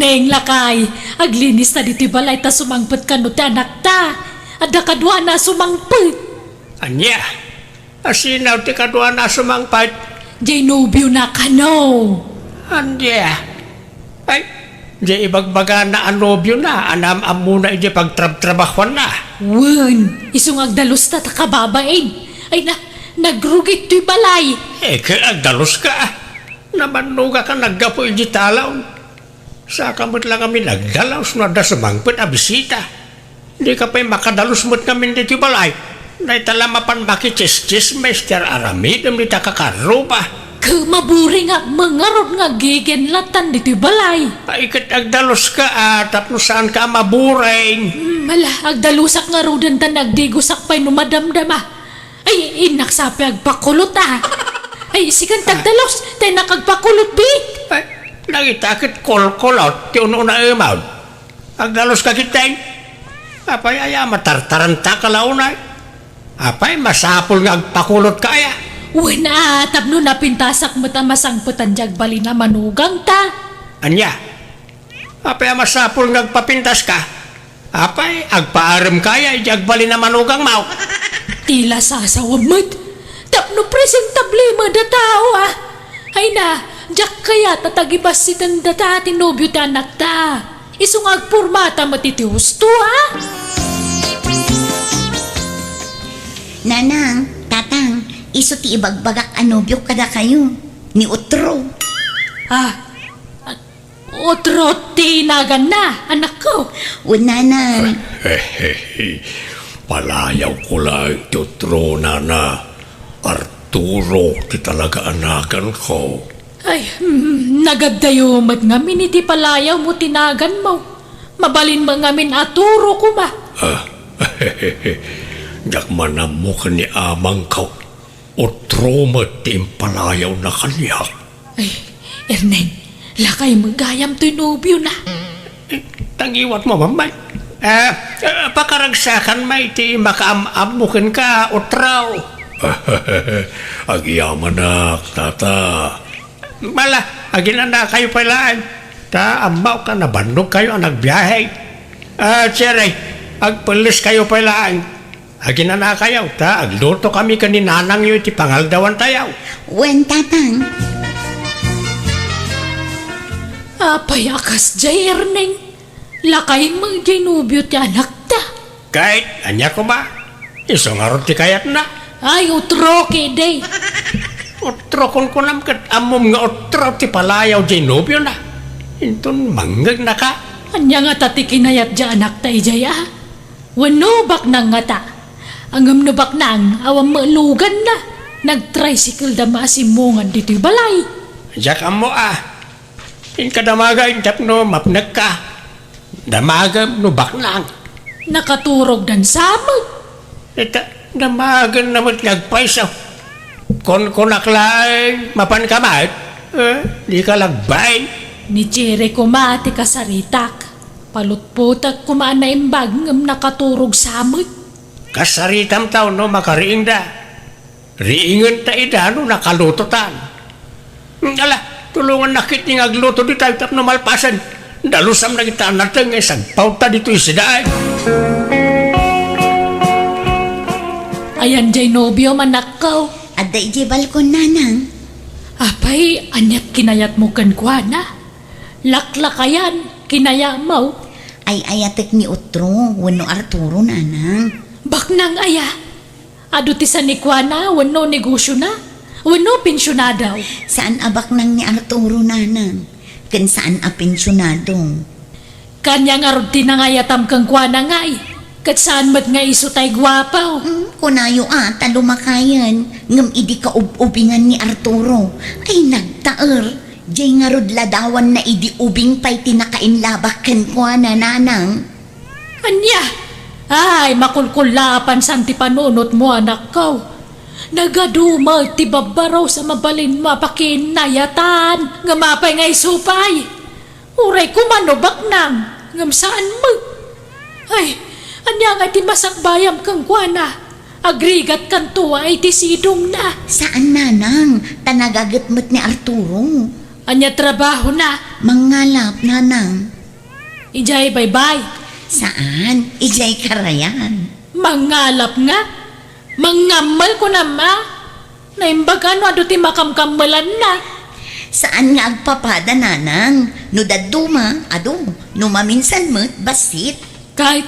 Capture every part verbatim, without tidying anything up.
Eng, lakay, aglinis ta ditoy balay ta sumangpet kano ti anakta. Adda kaduana a sumangpet. Ania? Asino ti kaduana a sumangpet? Jay nobiona kano. Ania? Ay, jay ibagbagana a nobiona, anam-ammona iti pagtrabtrabahuanna. Wen, isu nga agdalusta ta kababain. Ay na, nagrugit toy balay. Eh, ket agdaluska. Nabannogak a naggapu iti talaw. Saka met la ngamin agdalus no adda sumangpet a bisita. Dika pay makadalus met ngamin ditoy balay. Dayta la mapan makichismis ti ar-aramidem dita kakarruba. Ket maburing ak ngarud nga agigenlatan ditoy balay. Ay, ket agdaluska a tapno saanka a maburing. Hmm, ala, agdalusak ngaruden ta nagdigosak pay no madamdama. Ay, innak sa pay agpakulot, a. Ay, sikan ti agdalus, ta innak agpakulot, bi. Ay, dagita ket kulkulot ti un-unaemon. Agdaluska ketdin. Apay aya, matartaranta ka la unay? Apay, masapul nga agpakulotka aya? Wen, a, tapno napintasak met a masangpetan ti agbalin a manugangta. Ania? Apay a masapul nga agpapintaska? Apay, agpaaremka aya iti agbalin a manugangmo? Ti la sasawem met. Tapno presentable met a tao, a. Ay na, diak kayat a tagibassitan data ti nobio ti anakta. Isu nga agpormata met iti husto, a. Nanang, tatang, isu ti ibagbagak a nobiok kadakayo, ni Utro. A, Utro ti naganna, anakko. Wen, nanang. Palayawko laeng ti Utro, nana. Arturo ti talaga a naganko. Ay, mm, nagaddayo met ngamin iti palayawmo ti naganmo. Mabalin met ngamin a Turo koma. A, diak man ammo ken ni amangko. Utro met ti impalayawna kaniak. Ay, Erneng, lakay met gayam toy nobiona. Eh, tangiwatmo, Mamay. A, a, pakaragsakan met ti makaam-ammo kenka, Utro. Agyamanak, tata. Ala, aginanakayo pay laeng. Ta ammok a nabannogkayo a nagbiahe. A, Cherry, agpelleskayo pay laeng. Aginanakayo, ta aglutokami ken ni nanangyo iti pangaldawantayo. Wen, tatang. Apay a kasdiay, Erneng? Lakay met diay nobio ti anakta. Ket ania koma? Isu ngarud ti kayatna. Ay, Utro ketdi. Utro kunkunam ket ammom nga Utro ti palayaw diay nobiona. Inton mangngegnaka. Ania ngata ti kinayat diay anakta idiay, a? Wenno baknang ngata? Ngem no baknang, awan met luganna. Nagtricycle da maasimongan ditoy balay. Diak ammo, a. Inka damagen tapno mapnekka. Damagem no baknang. Nakaturogdan sa met. Ita, damagenna met nga agpayso. Kunkunak laeng, mapanka met? Eh, dika lagbain. Ni Cherry koma ti kasaritak. Palutpotek koma a naimbag ngem nakaturog sa met. Kasaritam ta no makariingda. Riingenta ida no nakalutotan. Ala, tulongannak ketdi nga agluto ditoy tapno malpasen. Dalusam dagita a nateng nga isagpawta ditoy sidaen. Ayan diay nobiom, anakko? Adda idiay balkon, nanang. Apay, aniat kinayatmo kenkuana? Laklakayan, kinayatmo? Ay-ayatek ni Utro wenno Arturo, nanang. Baknang aya? Adu ti sanikuana wenno negosiona? Wenno pensionado? Saan a baknang ni Arturo, nanang. Ken saan a pensionado. Ania ngarud ti nangayatam kenkuana, ngay? Ket saan met nga isu tay guapo? Mm, kunayo a ta lumakayen, ngem idi kaub-ubingan ni Arturo, ay nagtaer. Diay ngarud ladawanna idi ubing pay ti nakainlabak kenkuana, nanang. Ania? Ay, makulkullapan san ti panunotmo, anakko. Nagadu met ti babbarus a mabalinmo a pakinnayatan, ngem apay nga isu pay? Uray koma no baknang, ngem saan met. Ay, ania nga ti masakbayam kenkuana? Agrigatkanto a iti sidongna. Saan, nanang, ta nagaget met ni Arturo. Ania trabahona? Mangngalap, nanang. Idiay baybay. Saan? Idiay karayan. Mangalap nga? Mangammel kunam a? Naimbag a no adu ti makamkammelanna. Saan nga agpapada, nanang? No dadduma, adu. No maminsan met, bassit. Ket,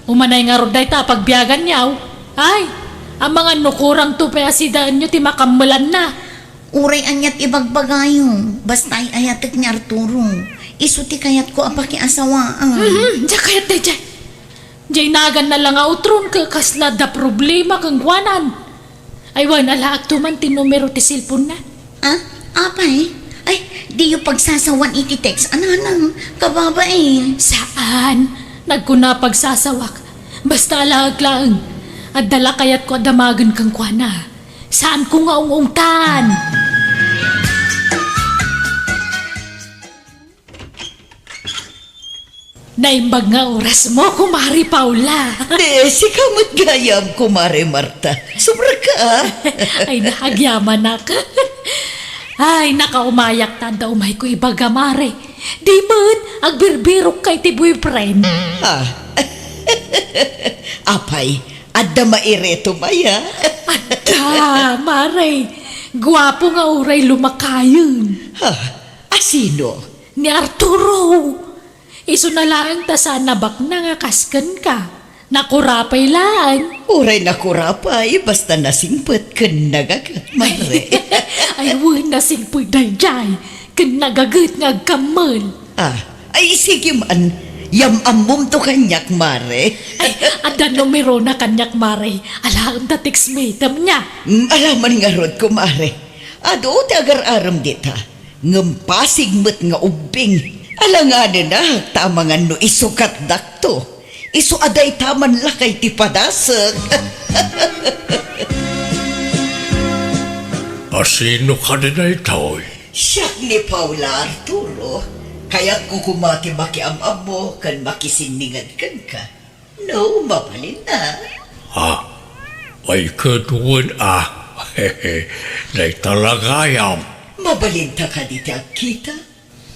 umanay ngarud dayta a pagbiaganyo. Ay, amangan no kurangto pay a sidaenyo ti makammelanna. Uray aniat ibagbagayo, basta ay-ayatek ni Arturo. Isu ti kayatko a pakiasawaan. Mhm, diak kayat daydiay. Diay naganna la nga utron ket kasla adda problema kenkuanan. Ay, wen, alaekto man ti numero ti cellphone-na. Ah, apay? Ay, diyo pagsasawan iti text, a nanang, kababain. Saan? Nagkuna pagsasawak. Basta alaek laeng. Adda la kayatko a damagen kenkuana. Saanko nga ung-ungtan. Naimbag nga orasmo, Kumare Paula. Di, sika met gayam, Kumare Marta. Sobra ka, ah. Ay, nagyamanak. Ay, nakaumayak ta adda umayko ibaga, Mare. Di met, agbirbirok ka iti boyfriend. Ah. Apay, adda maireto, Maya? Adda, Mare. Guapo nga uray lumakayen. Ha? Asino? Ni Arturo. Isuna laeng ta saan a baknang a kas kenka. Nakurapay laeng. Uray nakurapay, basta nasingpet ken nagaget, Mare. Ay, wen, nasingpet daydiay. Ken nagaget nga agkammel. Ah, ay, sige man. Yam-ammomto kaniak, Mare. Ay, adda numerona kaniak, Mare. Alaem ta text metem-na. Mm, alaman ngarud, Kumare. Adu ti agar-arem dita. Ngem pasig met nga ubbing. Alanganenak ta amangan no isukatdakto. Isu a dayta man lakay ti padasek. Asino kadi daytoy? Siak ni Paula, Arturo. Kayatko koma ti makiam-ammo ken makisinninged kenka. No, mabalin a. Ha? Ay, ket wen a. Dayta la gayam. Mabalinta kadi ti agkita?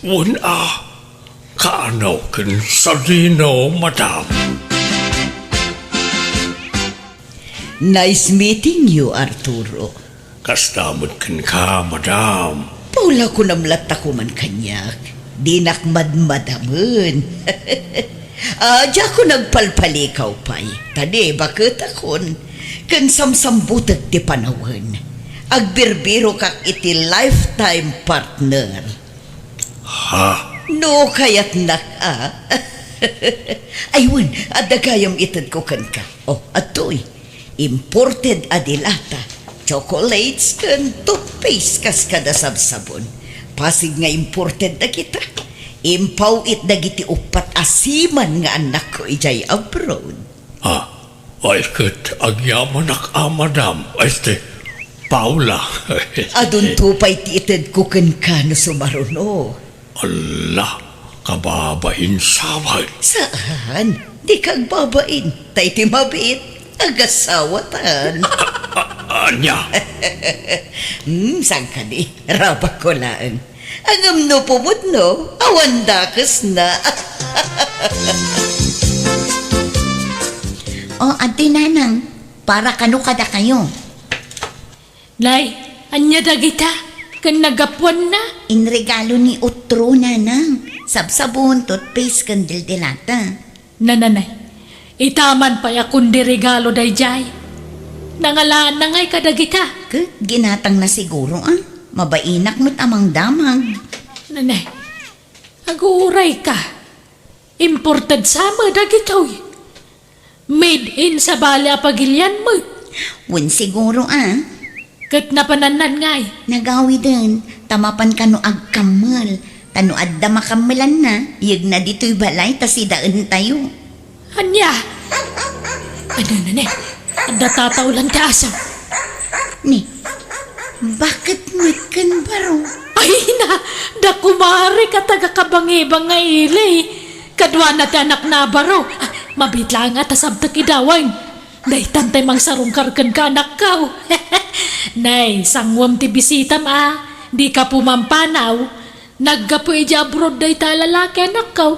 Wen a. Kaano ken sadino, madam? Nice meeting you, Arturo. Kasta met kenka, madam. Paula, kunam latta koman kaniak. Dinak madmadamen. Ah, diakon agpalpalikaw pay. Ta di, baketakon. Ken samsambutek ti panawen. Agbirbirokak iti lifetime partner. Ha? No kayatnak, ah. Ay, wen, adda gayam itedko kenka. Oh, adtoy. Imported a dilata, chocolates, ken toothpaste kas kada sabsabon. Pasig nga imported dagita. Impaw-it dagiti uppat a seaman nga annakko idiay abroad. Ah, ay ket agyamanak a, madam. Este, Paula. Adunto pay ti itedko kenka no sumaruno. Ala, kababain sawen. Saan? Dika agbabain. Ta iti mabiit, agasawatan. A-, a-, ania? Hmm, saan kadi? Rabakko laeng. Ngem no pumudno, awan dakesna. O, adtoy, nanang. Para kano kadakayo. Nay, ania dagita? Ken nagapuanna? Inregalo ni Utro, nanang. Sabsabon, toothpaste, ken dildilata. Nananay, itaman pay a kundi regalo daydiay. Nangalaanna ngay kadagita? Ket ginatangna siguro, a. Mabainak met a mangdamag. Nanay, aguray ka. Imported sa met dagitoy. Made in sabali a pagilian met. Wen siguro, a. Ket napanannan ngay? Nagawiden, ta mapan kano agkammel. Ta no adda makammelanna, yegna ditoy balay ta sidaentayo. Ania? Ania, ne? Adda tataolan ti aso. Ni, bakit met ken baro? Ay na, da kumare ka taga Kabangibang nga ili. Kaduana ti anakna a baro. Ah, mabiit laeng a ta sabtek idawen. Daytan tay mangsarungkar kenka, anakko. Nay, sanguem ti bisitam a, dika pumampanaw. Naggapu idiay abroad dayta a lalaki, anakko.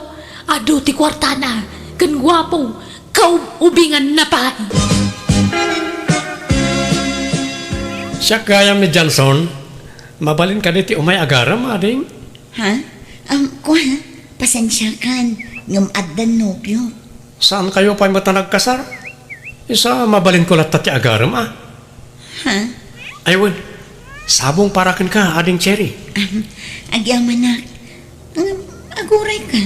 Adu ti kuartana, ken guapo, kaub-ubinganna pay. Siak gayam ni Johnson, mabalin kadi ti umay agarem, ading? Ha? Um, kua, pasensiakan, ngem addan nobio. Saankayo pay met a nagkasar? Isu a mabalinko latta ti agarem, a? Ha? Ay, wen. Sabong para kenka, Ading Cherry. Ahem. Agyamanak. Ngem, agurayka.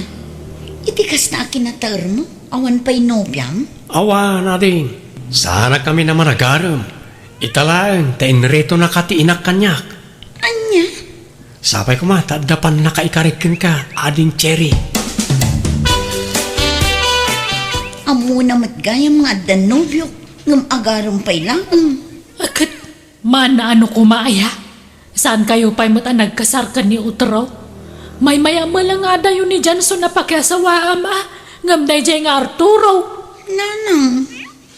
Iti kasta a kinataermo, awan pay nobiam? Awan, ading. Saanak kami a managarem. Ita laeng, ta inritonaka ti inak kaniak. Ania? Sapay koma ta adda pannakaikarik kenka, Ading Cherry. Ammona met gayam nga addan nobiok, ngem agarem pay laeng. Ket, mana ano koma aya? Saankayo pay met a nagkasar ken ni Utro? Maymay-am la nga adayo ni Johnson a pakiasawaam a, ngem daydiay nga Arturo. Nanang.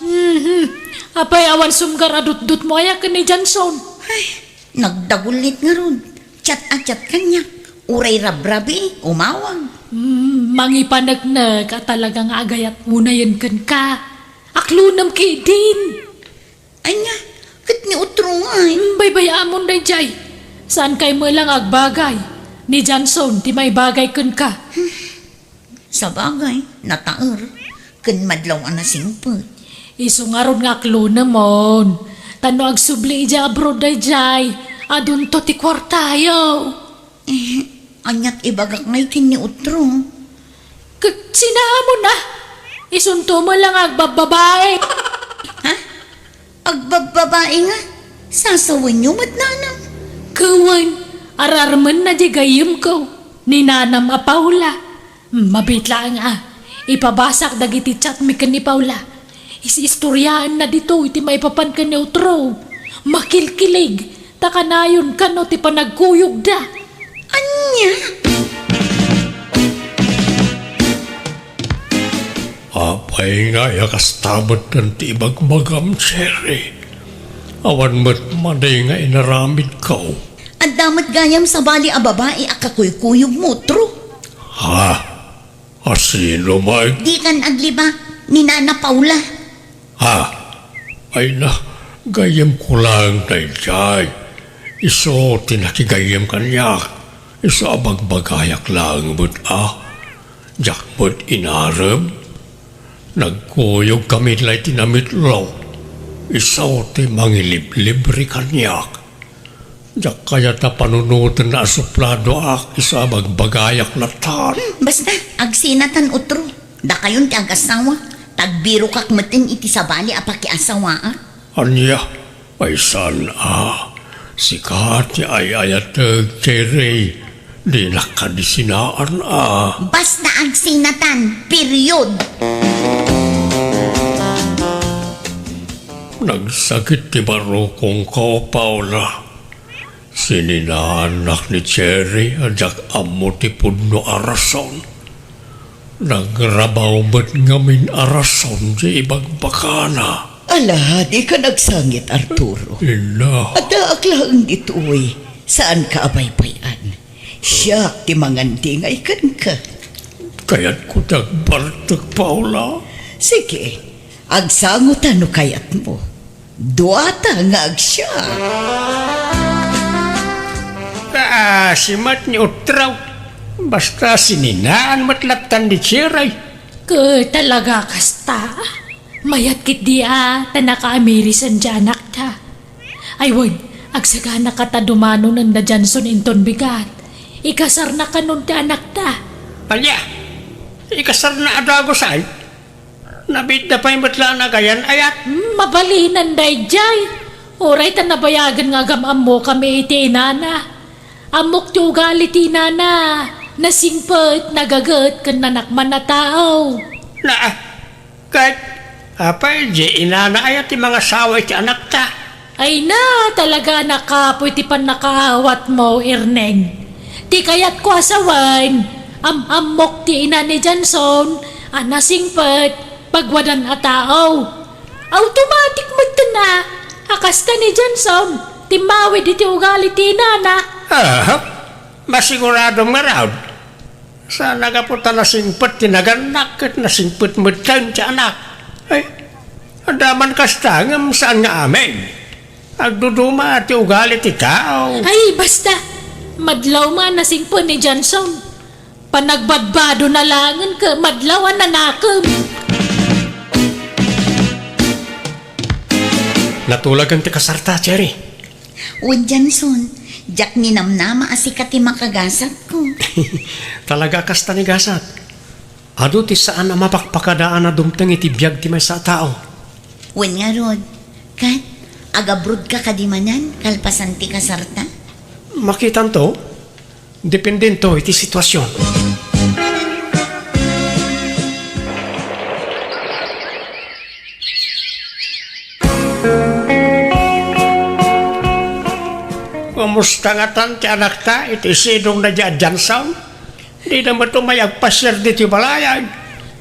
Mhm. Apay awan sumgar a dutdotmo aya ken ni Johnson? Ay, nagdagullit ngarud. Chat a chat kaniak. Uray rabrabii, umawag. Mm, mangipaneknek a talaga nga agayat unayen kenka. Aklonem ketdin. Ania, ket ni Utro ngay? Mm, baybay-amon daydiay. Saankay met la nga agbagay. Ni Johnson ti maibagay kenka. Sabagay, nataer, ken madlaw a nasingpet. Isu ngarud nga aklonemon. Ta no agsubli idiay abroad daydiay, adunto ti kuartayo. Eh, aniat ibagak ngay ken ni Utro? Ket sinaamon a? Isunto met la nga agbabbabae. Ha? Agbabbabae nga? Sasawenyo met, nanang? Ket wen, ar-armenna diay gayyemko, ni nanam a Paula. Mabiit laeng a, ipabasak dagiti chatmi ken ni Paula. Is-istoriaenna ditoy ti maipapan ken ni Utro. Makilkilig, ta kanayon kano ti panagkuyogda. Ania? Apay nga aya kasta metten ti ibagbagam, Cherry? Awan met madi nga inaramidko. Adda met gayam sabali a babai a kakuykuyogmo, Utro. Ha? A sino met? Dikan aglibak ni Nana Paula. Ha? Ay na, gayyemko laeng daydiay. Isu ti nakigayyem kaniak. Isu a bagbagayak laeng met a. Diak met inarem. Nagkuyogkami la iti namitlo. Isu ti mangiliblibre kaniak. Diak kayat a panunoten a supladoak, isu a bagbagayak latta. Hmm, basta, agsinatan, Utro. Dakayon ti agasawa, ta agbirokak metten iti sabali a pakiasawaak. Ania, maysan a, sika ti ay-ayatek, Cherry. Dinak kadi sinaan a. Basta agsinatan, period. Nagsakit ti barukongko, Paula. Sininaannak ni Cherry a diak ammo ti pudno a rason. Nagrabaw met ngamin a rason ti ibagbagana. Ala, dika nagsangit, Arturo. Inna. Addaak laeng ditoy. Saanka a baybay-an. Siak ti mangandingay kenka. Kayatko ti agbartek, Paula. Sige, agsango ta no kayatmo. Duata nga agsiak. Kaasi met ni Utraw. Basta sininaan met lattan ni Cherry. Ket talaga kasta. Mayat ketdi a ta nakaamirisan ti anakta. Ay wen, agsaganaka ta dumanonen da Johnson inton bigat. Ikasarna kanon ti anakta. Ania? Ikasarna a dagus ay? Nabiitda pay met la a nagayan-ayat. Hmm, mabalinen daydiay. Uray ta nabayagen nga agam-ammokami iti inana. Ammok ti ugali ti inana. Nasingpet, nagaget, ken nanakman a tao. Na, ket, apay, di inana aya ti mangasawa iti anakta? Ay na, talaga nakapoy ti pannakaawatmo, Erneng. Ti kayatko a sawen, am-ammok ti ina ni Johnson a nasingpet, pagwadan a tao. Automatic metten a, a kasta ni Johnson, timmawid iti ugali ti inana. Aha, masiguradom ngarud. Saan a gapu ta nasingpet ti nagannak ket nasingpet metten ti anak. Ay, adda man kasta ngem saan nga amin. Agduduma ti ugali ti tao. Ay, basta! Madlaw man nasingpet ni Johnson. Panagbadbado na langen ket madlaw a nanakem. Natulagan ti kasarta, Cherry. Wen, Johnson, diak ninamnama a sika ti makagasatko. Talaga a kasta ni gasat. Adu ti saan a mapakpakadaan a dumteng iti biag ti maysa a tao. Wen ngarud, ket agabrodka kadi manen kalpasan ti kasarta? Makitanto, dependento iti situasion. Kumusta ngatan ti anakta iti sidongna diay a Johnson? Dida met umay agpasiar ditoy balayan.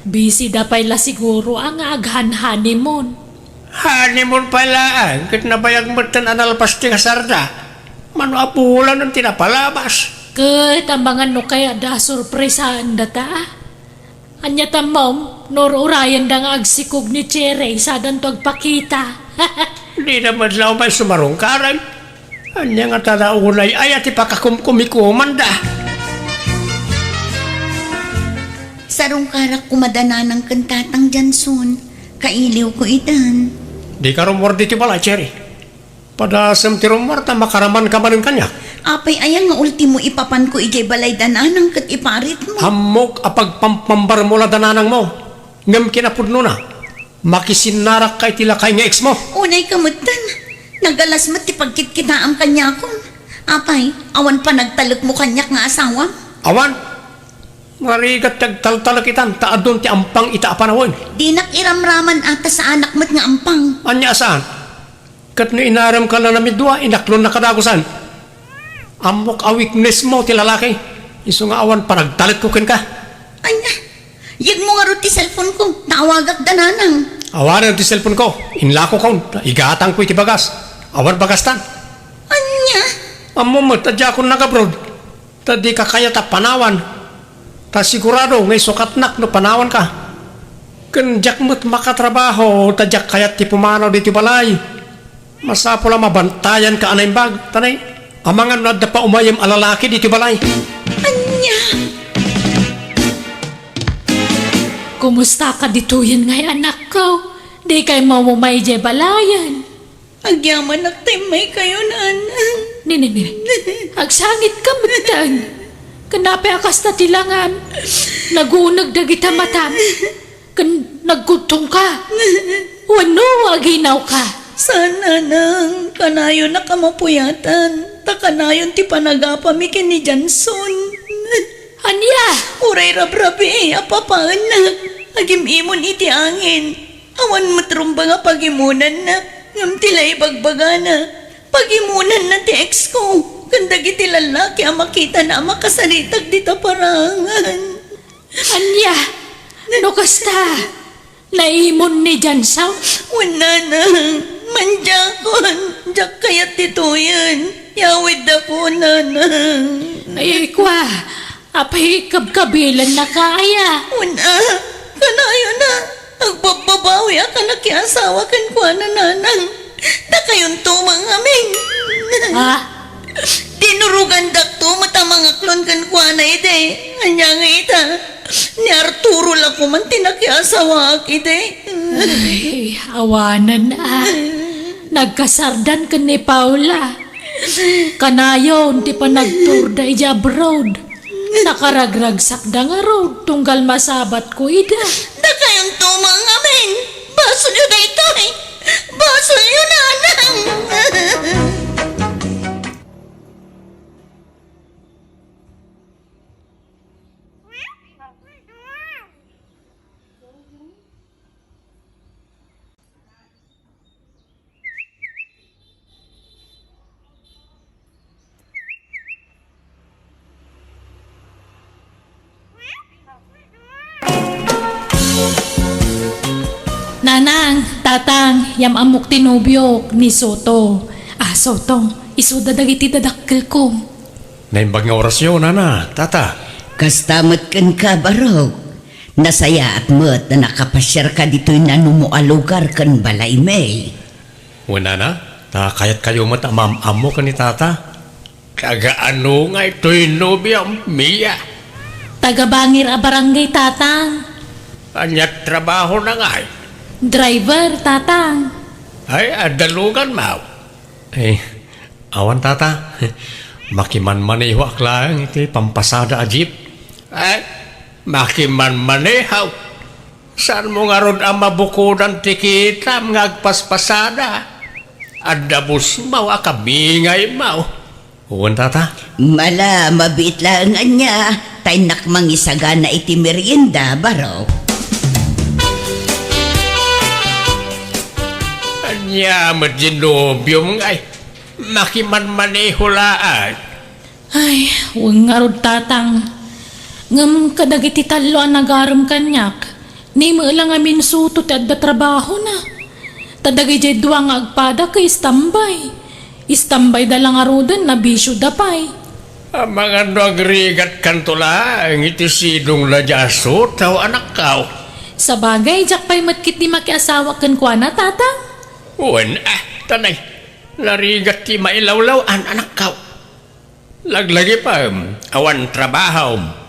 Busy da pay la siguro a nga aghan-honeymoon. Honeymoon pay laeng, ket nabayag metten a nalpas ti kasarda. Mano a bulanen ti napalabas. Ket amangan no kayatda a surpresaen data? Ania tammom, no ur-urayenda nga agsikog ni Cherry, sadanto agpakita. Dida met la umay sumarungkarek. Ania ngata a unay aya ti pakakumkumikomanda? Sarungkarak koma da nanang ken tatang Johnson. Kailiwko itan. Dika rummuar ditoy balay, Cherry. Padasem ti rummuar ta makaramanka manen kaniak. Apay aya nga ultimo ipapanko idiay balay da nanang ket iparitmo? Ammok a pagpampambarmo la da nanangmo. Ngem kinapudnona, makisinnarakka iti lakay nga eksmo. Unayka metten. Nagalas met ti pagkitkitaam kaniakon. Apay, awan panagtalekmo kaniak nga asawam? Awan. Narigat ti agtaltalek itan, ta adun ti ampang ita a panawen. Dinak iramraman a ta saanak met nga ampang. Ania a saan? Ket no inaremka la namidua, inaklonna kadagusan. Ammok a weaknessmo ti lalaki, isu nga awan panagtalekko kenka. Ania? Yegmo ngarud ti cellphoneko, ta awagak da nanang. Awanen ti cellphoneko, inlakokon, ta igatangko iti bagas. Awan bagastan. Ania? Ammom met a diakon nagabrod. Ta dika kayat a panawan. Ta sigurado nga isukatnak no panawanka. Ken diak met makatrabaho ta diak kayat ti pumanaw ditoy balay. Masapul a mabantayanka a naimbag, ta nay, amangan no adda pa umayem a lalaki ditoy balay. Ania? Kumustaka ditoyen ngay anakko? Dikay maumay idiay balayen. Agyamanak ta immaykayo, nanang. Nini, nini. Agsangitka metten. Ken apay a kasta ti langam? Naguneg dagita matam. Ken nagkudtongka. Wenno aginawka? Saan, nanang. Kanayonak a mapuyatan. Ta kanayon ti panagapami ken ni Johnson. Ania? Uray rabrabii a papaennak. Agim-imon iti angin. Awan met rumbeng a pagimonanna, ngem ti la ibagbagana, pagimonanna ti ex ko, ken dagiti lallaki a makitana a makasaritak dita parangan. Ania? No kasta, naimon ni Jansaw? Wen, nanang, mandiakon, diak kayat ditoyen. Yawiddakon, nanang. Ay, kua, apay kabkabilennaka aya? Wen a, kanayon a, agbabbabawiak a nakiasawa kenkuana, nanang. Dakayonto met ngamin. Ha? Dinurogandakto met a mangaklon kenkuana idi. Ania nga ita, ni Arturo la koman ti nakiasawaak idi. Ay, awanen a. Nagkasardan ken ni Paula. Kanayon ti panagturda idiay abroad. Nakaragragsakda ngarud tunggal masabatko ida. Dakayonto met ngamin. Basolyo daytoy. Basolyo, nanang. Nanang, tatang, yam-ammok ti nobiok, ni Soto. Ah, Soto, isuda dagiti dadakkelko. Naimbag nga orasyo, nana, tata. Kasta met kenka, Barok. Nasayaat met a nakapasiarka ditoy nanumo a lugar ken balaymi. Wen a, ta kayatkayo met a maam-ammo ken ni Tata. Taga-ano ngay toy nobiom, Mia? Taga-Bangir a barangay, Tatang. Ania trabahona ngay? Driver, Tatang. Ay, adda luganmo? Eh, awan, Tata. Makimanmanehoak laeng iti pampasada a jeep. Ay, makimanmaneho? Saanmo ngarud a mabukodan ti kitam nga agpaspasada? Adda busmo a kabingaymo. Wen, Tata. Mala, mabiit laeng ania, ta innak mangisagana iti merienda, Barok. Ania met diay nobiom ngay? Makimanmaneho laeng. Ay, wen ngarud, Tatang. Ngem kadagiti tallo a nagarem kaniak, ni met la ngamin Soto ti adda trabahona. Ta dagidiay dua nga agpada ket istambay. Istambayda la ngaruden, nabisioda pay. Amangan no agrigatkanto laeng iti sidongna diay a Soto, anakko. Sabagay, diak pay met ketdi makiasawa kenkuana, Tatang. Wen, ah, tanay. Narigat ti mailawlaw-an, anakko. Laglagipem, awan trabahom.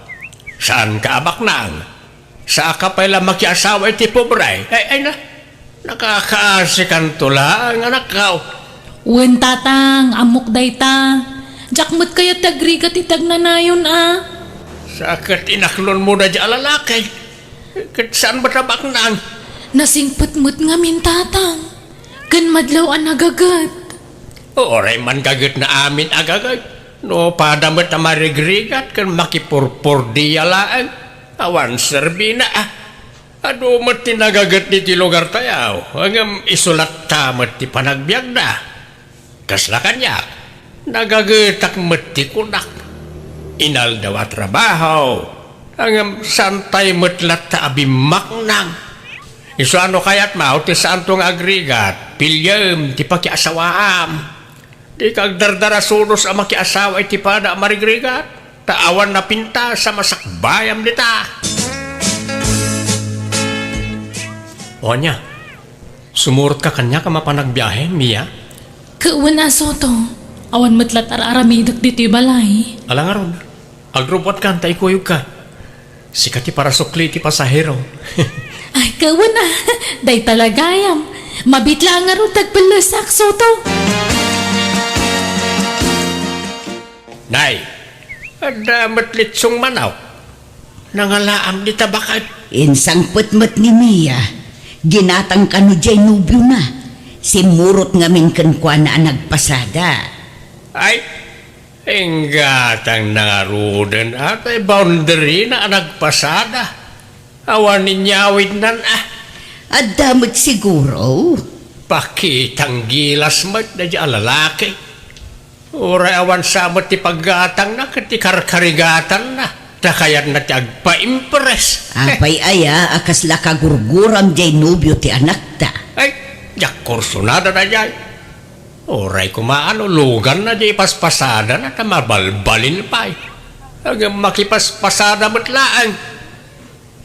Saanka a baknang. Saanka pay la makiasawa iti pobre. Ay, ay na. Nakakaasikanto laeng, anakko. Wen, Tatang, ammok dayta. Diak met kayat ti agrigat iti agnanayon a. Sa ket inaklonmo daydiay a lalaki. Ket saan met a baknang? Nasingpet met ngamin, Tatang. Ken madlaw a nagaget. Uray manggagetna amin a gaget. No pada met a marigrigat ken makipurpordia laeng, awan serbina, a. Adu met ti nagaget ditoy lugartayo, ngem isu latta met ti panagbiagda. Kasla kaniak, nagagetak met ti kunak. Inaldaw a trabaho, ngem saantay met latta a bimmaknang. Isu a no kayatmo ti saanto nga agrigat, piliem ti pakiasawaam. Dika agdardarasudos a makiasawa iti pada a marigrigat, ta awan napintas a masakbayam dita. O ania, sumurotka kaniak a mapan agbiahe, Mia? Ket wen a, Soto, awan met latta ar-aramidek ditoy balay. Ala ngarud, agrubbuatkan ta ikuyogka. Sika ti parasukli iti pasahero. Ay, ket wen a. Dayta la gayam. Mabiit laeng ngarud ti agpellesak, Soto. Nay, adda met litsong manok. Nangalaam dita baket. Insangpet met ni Mia. Ginatang kano diay nobiona. Simmurot ngamin kenkuana a nagpasada. Ay, inggatangna ngaruden, a, tay boundary-na a nagpasada. Awan inyawidnan, a. Adda met siguro. Pakitang gilas met daydiay a lalaki. Uray awan sa met ti paggatangna ket ti karkarigatangna, ta kayatna ti agpaimpress. Apay aya a kasla kagurguram diay nobio ti anakta? Ay, diak kursunada daydiay. Uray koma no luganna diay ipaspasadana ta mabalbalin pay. Ngem makipaspasada met laeng.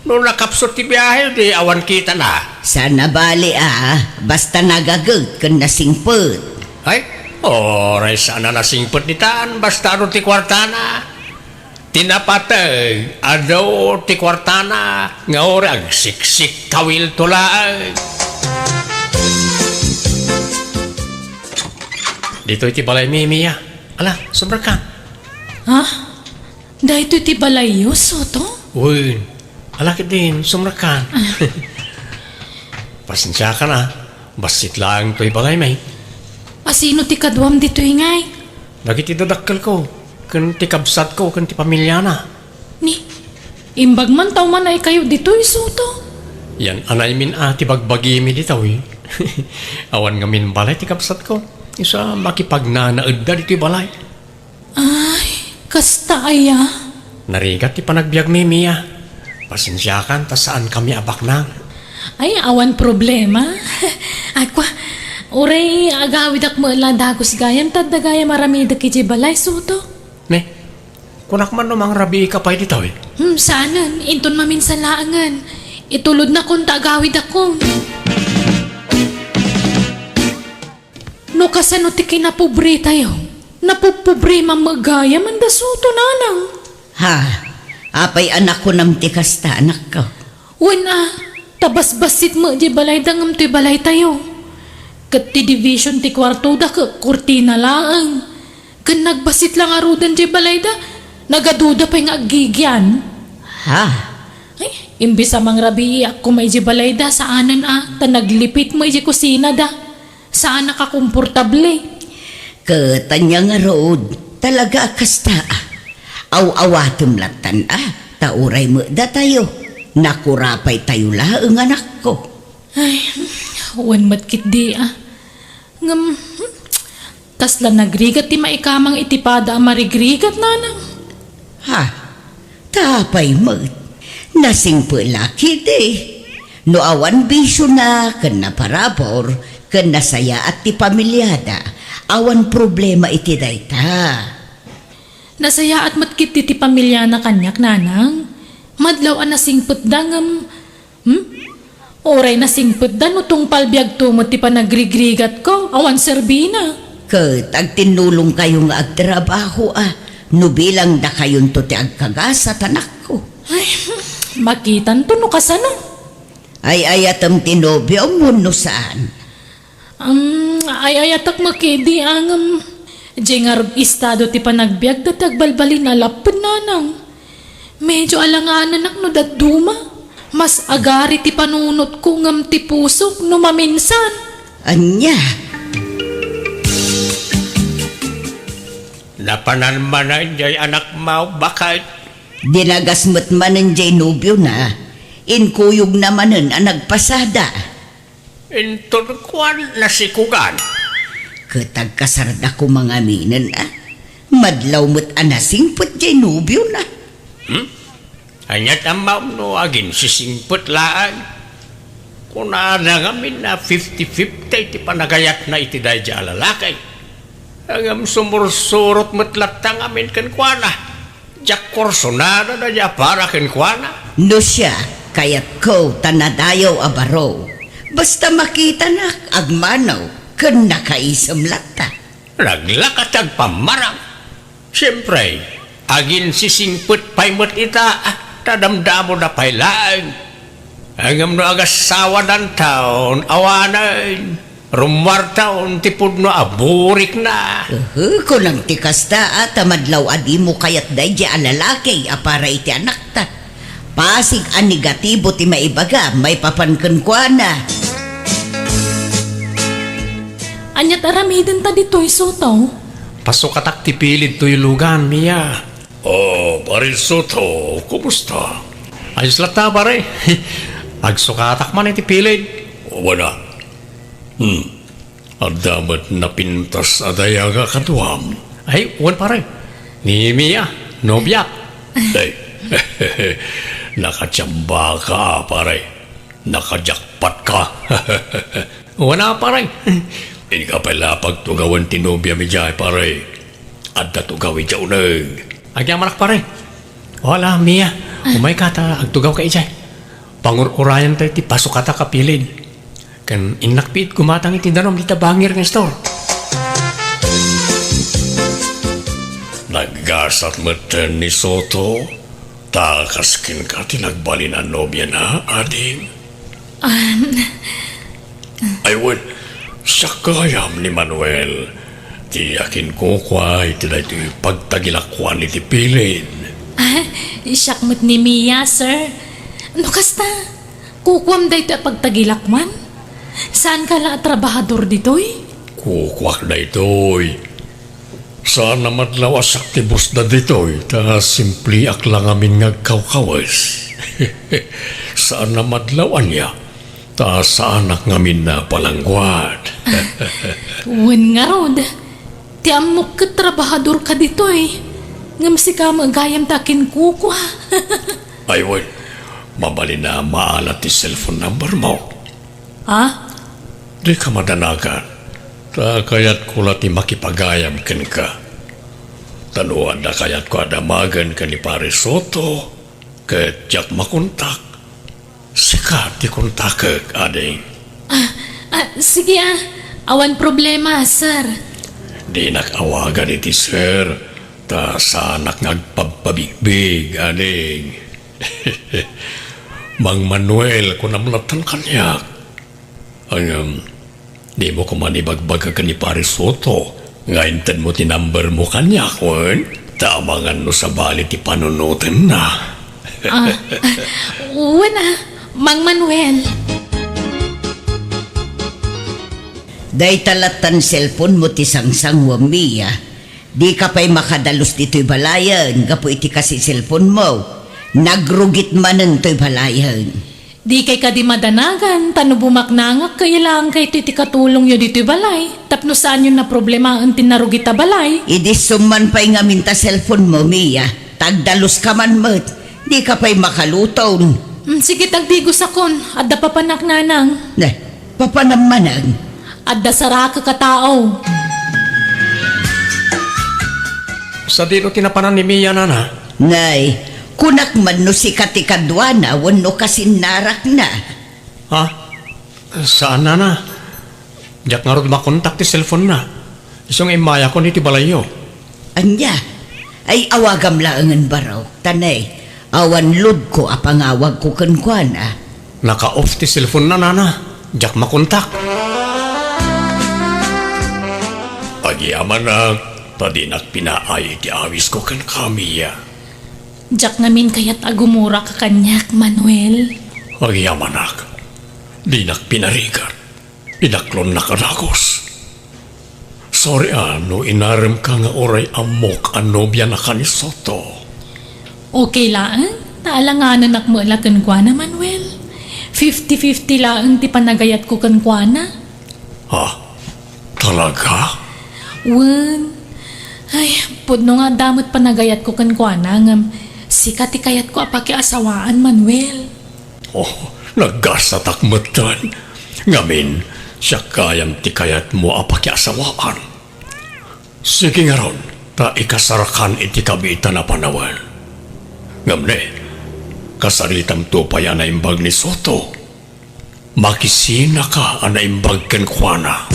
No nakapsut ti biahe, di awan kitana. Saan a bali a, basta nagaget ken nasingpet. Ay, uray saan a nasingpet ditan, basta adu ti kuartana. Ti napateg, adu ti kuartana, nga uray agsiksikkawilto laeng. Ditoy ti balaymi, Mia. Ala, sumrekkan. Ha? Daytoy ti balayyo, Soto? Wen. Ala ketdin, sumrekkan. Pasensiakan a, bassit laeng toy balaymi. A, sino ti kaduam ditoy ngay? Dagiti dadakkelko, ken ti kabsatko, ken ti familiana. Ni, imbag man ta umanaykayo ditoy, Soto? Yan anaymin a ti bagbagimi ditoy. Awan ngamin balay ti kabsatko. Isu a makipagnanaedda ditoy balay. Ay, kasta aya? Narigat ti panagbiagmi, Mia. Pasensiakan ta saankami a baknang. Ay, awan problema. Ay, kua, uray agawidak met la dagus gayam, ta adda gayam aramidek idiay balay, Soto. Ne, Kunak man no mangrabiika pay ditoy. Hmm, saanen, inton maminsan laengen. Itulodnakon ta agawidakon. No kasano ti kinapobretayo? Napupobreman met gayam, Anda Soto, nanang. Ha? Apay a nakunam ti kasta, anakko? Wen a, ta basbassit met diay balayda ngem toy balaytayo. Ket ti division ti kuartoda ket kurtina laeng. Ken nagbassit la ngaruden diay balayda, nagaduda pay nga aggigian. Ha? Ay, imbes a mangrabiiak koma idiay balayda, saanen a, ta naglipit met idiay kusinada. Saan a kakomportable. Ket ania ngarud, talaga a kasta a. Aw-awatem lattan a, ta uray met datayo, nakurapaytayo laeng, anakko. Ay, wen met ketdi a. Ngem, hmm, kasla nagrigat ti maikamang iti pada a marigrigat, nanang. Ha? Ta apay met? Nasingpet la ketdi. No awan bisiona ken naparabur, ken nasayaat ti pamiliada, awan problema iti dayta. Nasayaat met ketdi ti pamiliana kaniak, nanang. Madlaw a nasingpetda ngem, hmm? Uray nasingpetda no tungpal biagto met ti panagrigrigatko, awan serbina. Ket agtinnulongkayo nga agtrabaho a, no bilang dakayonto ti agkagasat, anakko. Ay, makitanto no kasano. Ay-ayatem ti nobiom wenno saan? Um, ay-ayatek met ketdi a ngem, diay ngarud estado ti panagbiagda ti agbalbalin a lapped, nanang. Medio alanganak no dadduma. Mas agari ti panunotko ngem ti pusok no maminsan. Ania? Napanan manen diay anakmo, baket? Dinagas met manen diay nobiona. Inkuyogna manen a nagpasada. Inton kuan, nasikogan. Ket agkasarda koma ngaminen a. Madlaw met a nasingpet diay nobiona. Hmm? Ania ti ammoam no aginsisingpet laeng? Kunana ngamin a fifty fifty ti panagayatna iti daydiay a lalaki. Ngem sumursurot met latta ngamin kenkuana. Diak kursunada daydiay a para kenkuana. No siak, kayatko ta nadayaw a baro. Basta makitanak, agmanaw, ken nakaisem latta. Naglaka ti agpammarang. Siempre, aginsisingpet pay met ita, ta damdamoda pay laeng. Ngem no agassawadanton, awanen, rummuarton ti pudno a burikna. Uhu, kunam ti kasta a, ta madlaw a dimo kayat daydiay a lalaki a para iti anakta. Pasig a negatibo ti maibagam maipapan kenkuana. Ania ti aramidenta ditoy, Soto? Pasukatak ti pilid toy lugan, Mia. Oh, Pare Soto, kumusta? Ayos latta, pare. Agsukatak man iti pilid. Wana. Hmm. Adda met napintas a dayag a kaduam. Ay, wen, pare. Ni Mia, nobiak. Ay. Nakachamba ka, pare. Nakajakpat ka. Wen a, pare. Inka pay la pagtugawen ti nobiam idiay, pare. Adda tugaw idiay uneg. Agyamanak, pare. Wala, Mia. Umayka ta agtugawka idiay. Pangur-urayan tayo ti pasukatak a pilid. Ken innak piit gumatang iti danum dita bangir nga istor. Naggasat metten ni Soto, ta kas kenka ti nagbalin a nobiana, ading. Ah, Ay, wen, siak gayam ni Manuel, ti akinkukua iti daytoy pagtagilakuan iti pilid. Ah, siak met ni Mia, sir. No kasta, kukuam daytoy a pagtagilakuan? Saanka la a trabahador ditoy? Kukuak daytoy. Saan a madlaw a siak ti bossda ditoy, ta simpliak la ngamin nga agkawkawes. Saan a madlaw ania, ta saanak ngamin a palangguad. Wen ngarud, ti ammok ket trabahadorka ditoy, ngem sika met gayam ti akinkukua. Ay, wen, mabalin a maala ti cellphone number mo. Ha? Dika madanagan, ta kayatko la ti makipagayam kenka. Ta no adda kayatko a damagen ken ni Pare Soto, ket diak makontak, sika ti kontakek, ading. Ah, ah, sige, ah. Awan problema, sir. Dinak awagan iti sir, ta saanak nga agpabpabigbig, ading. Mang Manuel, kunam latta kaniak. Ngem, dimo koma ibagbaga ken ni Pare Soto nga intedmo ti numbermo kaniak, wen? Ta amangan no sabali ti panunotenna. Ah, ah, wen, ah, Mang Manuel. Dayta lattan cellphone-mo ti sangsanguam, Mia. Dika pay makadalus ditoy balayen gapu iti kasi cellphone-mo. Nagrugit manen toy balayen. Dikay kadi madanagan, ta no bumaknangak, kailangankayto iti katulongyo ditoy balay, tapno saanyon a problemaen ti narugit a balay. Idi summan pay ngamin ta cellphone-mo, Mia, ta agdaluska man met, dika pay makaluton. Mm, sige, tagdigosakon, adda papanak, nanang. Ne, papanam manen. Adda sarakek a tao. Sadino ti napanan ni Mia, nana? Nay, kunak man no sika ti kaduana wenno kasinnarakna. Ha? Saan, nana. Diak ngarud makontak ti cellphone-na. Isu nga immayakon iti balayyo. Ania? Ay, awagam laengen, barok. Ta nay, awan load-ko a pangawagko kenkuana. Naka-off ti cellphone-na, nana. Diak makontak. Agyamanak, ta dinak pinaay iti awisko kenka, Mia. Diak ngamin kayat a gumurak a kaniak, Manuel. Agyamanak, dinak pinarigat. Pinaklonnak a dagus. Sorry a no inaremka nga uray ammok a nobianaka ni Soto. Okay laeng, ta alanganenak met la kenkuana, Manuel. Fifty fifty laeng ti panagayatko kenkuana. Ha? Talaga? Wen. Ay, pudno nga adda met panagayatko kenkuana, ngem sika ti kayatko a pakiasawaan, Manuel. Oh, naggasatak metten. Ngamin, siak gayam ti kayatmo a pakiasawaan. Sige ngarud, ta ikasarkan iti kabiitan a panawen. Ngem ne, kasaritamto pay a naimbag ni Soto. Makisinaka a naimbag kenkuana.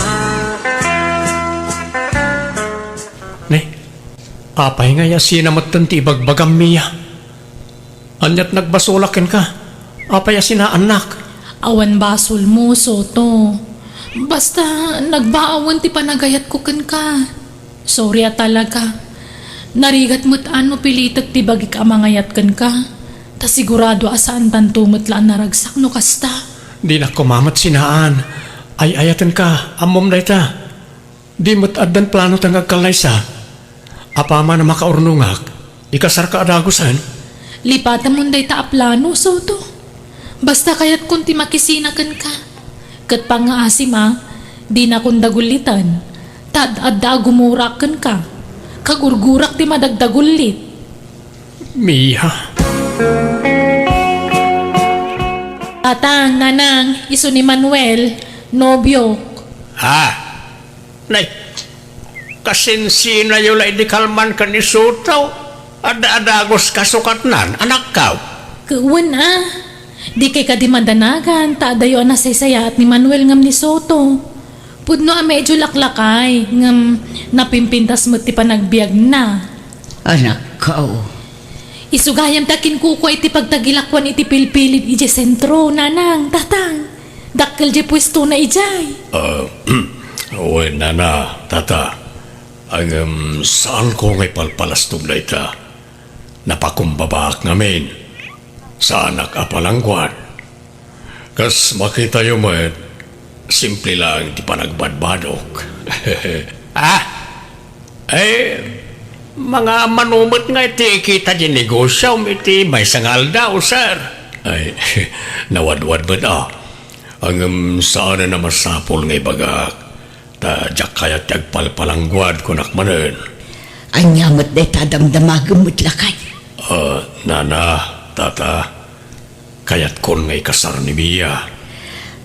Ne, apay nga yasina metten ti ibagbagam, Mia? Aniat nagbasolak kenka? Apay a sinaannak? Awan basolmo, Soto. Basta, nagbaawen ti panagayatko kenka. Sorry a talaga. Narigat met a no pilitek ti bagik a mangayat kenka. Ta sigurado a saantanto met la a naragsak no kasta. Dinak koma met sinaan. Ay-ayatenka, ammom dayta. Di met addan plano ta nga agkallaysa. Apaman a makaurnongak, ikasarka a dagusen. Lipatemon dayta a plano, Soto. Basta kayatkon ti makisina kenka. Ket pangngaasim a, dinakon dagulliten, ta ad-adda a gumurak kenka. Kagurgurak ti madagdagullit. Mia. Tatang, nanang, isu ni Manuel, nobiok. Ha? Nay, kasinsinayo la idi kalman ken ni Soto. Adda a dagus kasukatnan, anakkaw. Ket wen a, dikay kadi madanagan, ta adayo a nasaysayaat ni Manuel ngem ni Soto. Pudno a medyo laklakay, ngem napimpintas met ti panagbiagna. Anakkaw. Isu gayam ta kinkukua iti pagtagilakuan iti pilpilid idiay sentro, nanang, tatang. Dakkel diay puestona idiay. Ah, wen, nana, tata. Ngem saanko nga ipalpalastog dayta. Napakumbabaak ngamin. Saanak a palangguad. Kas makitayo met, simple laeng ti panagbadbadok. Ah? Eh, mangmano met nga iti ikita ti negosiom iti maysa nga aldaw, sir. Ay, nawadwad met a. Ngem saanen a masapul nga ibagak, ta diak kayat ti agpalpalangguad, kunak manen. Ania met dayta a damdamagem met lakay? Ah, nana, tata, kayatkon nga ikasar ni Mia.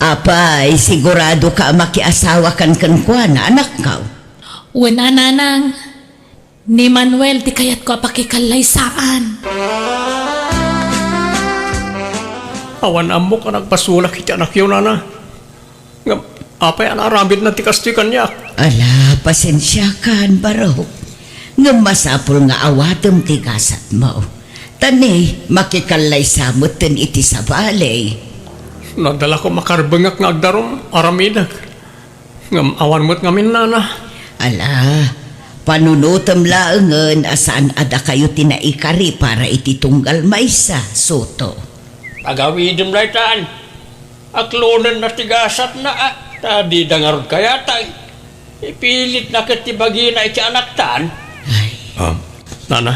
Apay, siguradoka a makiasawakan kenkuana, anakkaw? Wen a, nanang. Ni Manuel ti kayatko a pakikallaysaan. Awan ammok a nagbasolak iti anakyo, nana. Ngem apay a naaramidna ti kastoy kaniak? Ala, pasensiakan, barok. Ngem masapul nga awatem ti gasatmo. Ta ni, makikallaysa metten iti sabali. Nadalako makarbengak nga agdarum, aramidek. Ngem awan met ngamin, nana. Ala, panunotem laengen a saan a dakayo ti naikari para iti tunggal maysa, Soto. Agawidem daytan. Aklonenna ti gasatna, a, ta dida ngarud kayatay. Ipilitna ket ti bagina iti anaktan. Ay. Ah, nana,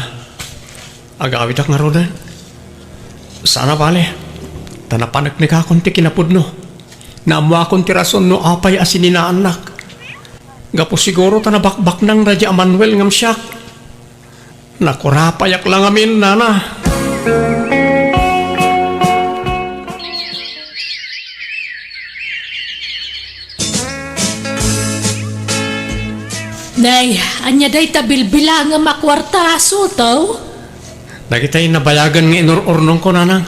agawidak ngaruden. Sana bale, ta napaneknekakon ti kinapudno. Naammoakon ti rason no apay a sininaannak. Gapu siguro ta nabakbaknang daydi a Manuel ngem siak. Nakurapayak la ngamin, nana. Nay, ania dayta bilbilangem a kuarta, Soto? Dagitay nabayagen nga inur-urnongko, nanang.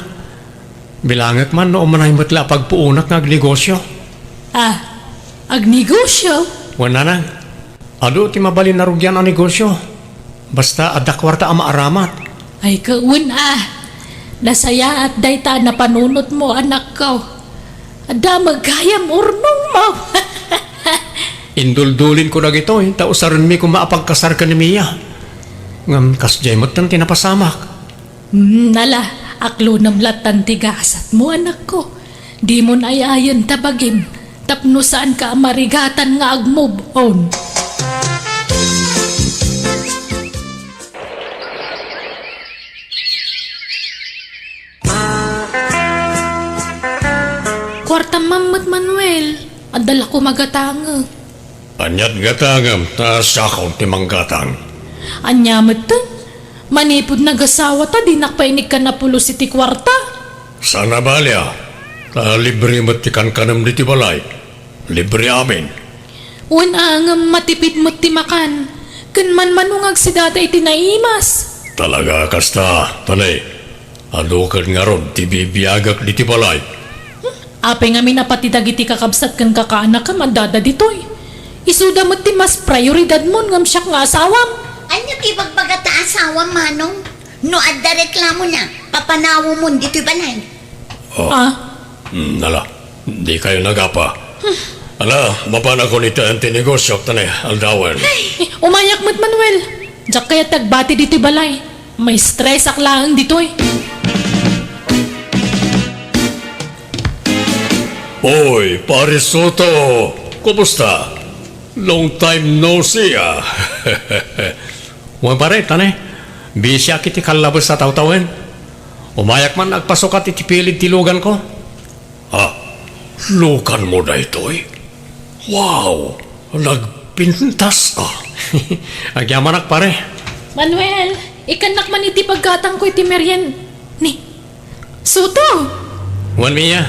Bilangek man no umanay met la a pagpuonak nga agnegosio. Ah, agnegosio? Wen, nanang. Adu ti mabalin a rugian a negosio. Basta adda kuarta a maaramat. Ay, kawen a. Nasayaat dayta a napanunotmo, anakko. Adda met gayam urnongmo. Induldulinko dagitoy, ta usarenmi koma a pagkasar ken ni Mia. Ngem kasdiay metten ti napasamak. Hmm, ala, aklonem lattan ti gasatmo, anakko. Dimon ay-ayen ta bagim, tapno saanka a marigatan nga ag-move on. Kuartam man met, Manuel. Adda la koma gatangek. Aniat gatangem ta siakon ti manggatang. Ania metten? Manipud nagasawa ta dinak pay inikkan a pulos iti kuarta. Saan a bali a, ta libre met ti kankanem ditoy balay. Libre amin. Wen a, ngem matipid met ti makan. Ken manmano nga agsidada iti naimas. Talaga a kasta, tani. Adu ket ngarud ti bibiagak ditoy balay. Hmm, apay ngamin a pati dagiti kakabsat ken kakaanakem addada ditoy. Isuda met ti mas prioridadmon ngem siak nga asawam. Ania ti ibagbagata asawam, Manong? No adda reklamona, papanawemon ditoy balay. Oh. Ah? Hmm, ala, dikayo nagapa. Ala, mapanakon itaen ti negosio, tani, aldawen. Ay, umayak met, Manuel. Diak kayat agbati ditoy balay. Maistresak laeng ditoy. Oy, Pare Soto! Kumusta? Long time no see, ah. Wen, pare, tani. Bisiak iti kallabes a tawtawen. Umayak man agpasukat iti pilid ti luganko. Ah, lukanmo daytoy? Wow! Nagpintas, ah. Agyamanak, pare. Manuel, ikkannak man iti paggatangko iti merien-, ni Soto! Wen, Mia.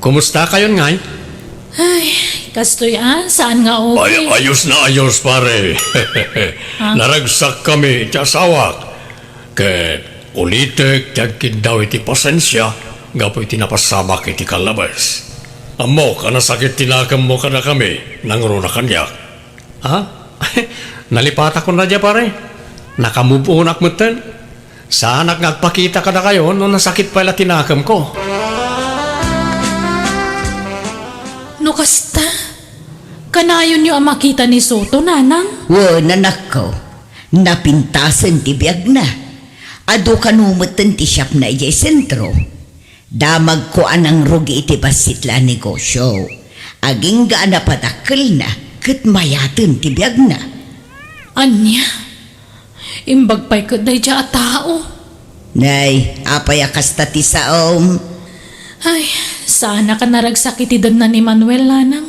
Kumusta kayon ngay? Ay, kastoy a, saan nga okay. Ay, ayos na ayos, pare. Ah? Naragsak kami iti asawak. Ket ulitek ti agkiddaw iti pasensia gapu iti napasamak iti kallabes. Ammok a nasakit ti nakemmo kadakami, nangruna kaniak. Ha? Nalipatakon a dia, pare. Naka-move on-ak metten. Saanak nga agpakita kadakayo no nasakit pay la ti nakemko. No kasta, kanayonyo a makita ni Soto, nanang? Wen, anakko. Napintasen ti biagna. Adu kano metten ti shopna idiay sentro. Damagko a nangrugi iti bassit la a negosio. Agingga a napadakkelna ket mayaten ti biagna. Ania? Imbag pay ket daydiay a tao. Nay, apay a kasta ti saom? Ay, saanak a naragsak iti denna ni Manuel, nanang.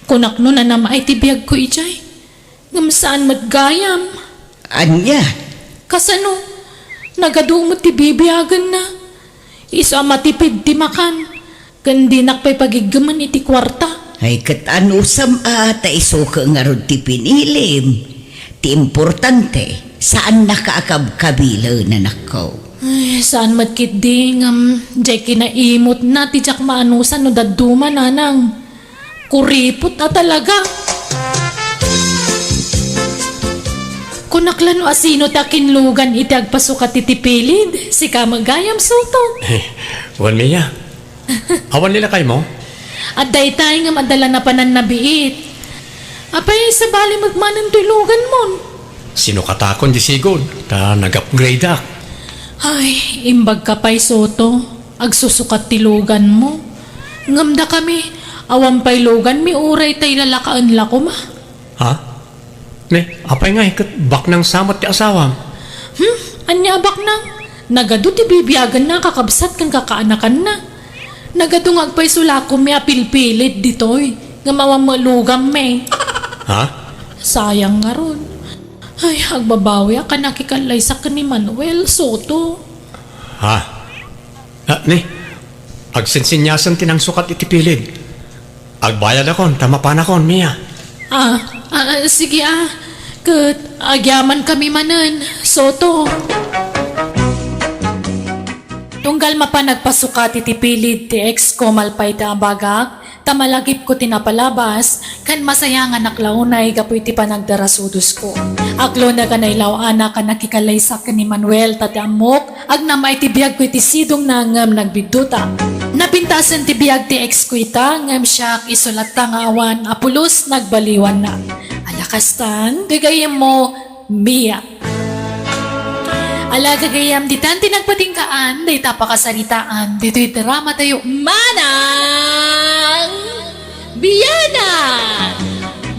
Kunak no nanam-ay ti biagko idiay. Ngem saan met gayam. Ania? Kasano? Nagadu met ti bibiagenna. Isu a matipid ti makan, ken dinak pay pagiggemen iti kuarta. Ay, ket anusam a ta isu ket ngarud ti pinilim. Ti importante, saannaka a kabkabilen, anakko. Ay, saan met ketdi, ngem diay kinaimutna ti diak maanusan no dadduma, nanang. Kuripot a talaga. Kunak la no asino ti akinlugan iti agpasukat iti pilid, sika met gayam, Soto. Wen, Mia. Awan ni lakaymo? Adda itay ngem adda la napanan nabiit. Apay, sabali met manen toy luganmon? Sinukatakon di sigud, ta nag-upgradeak. Ay, imbagka pay, Soto. Agsusukat ti luganmo. Ngem dakami, awan pay luganmi uray tay lalakaen la koma. Ha? Ne, apay ngay ket baknang sa met ti asawam? Hmm? Ania a baknang? Nagadu ti bibiagenna a kakabsat ken kakaanakanna. Nagadu nga agpayso la koma a pilpilit ditoy, ngem awan met luganmi. Ha? Sayang ngarud. Ay, agbabawiak a nakikallaysak ken ni Manuel Soto. Ha? Ah, ne, agsinsinyasen ti nangsukat iti pilid. Agbayadakon, ta mapanakon, Mia. Ah, ah, sige, ah. Ket agyamankami manen, Soto. Tunggal mapan agpasukat iti pilid ti ex ko, malpay ti abagak, ta malagipko ti napalabas, ken masayanganak la unay gapu iti panagdarasudosko. Aklona a nailaw-anak a nakikallaysak ken ni Manuel, ta ti ammok, agnam-ay ti biagko iti sidongna ngem nagbidduta. Napintasen ti biag ti ex ko ita, ngem siak isu latta nga awan a pulos nagbaliwanna. Ala kastan, ti gayyemmo, Mia. Ala gagayyem, ditan ti nagpatinggaan dayta a pakasaritaan ditoy dramatayo, Manang Bianang!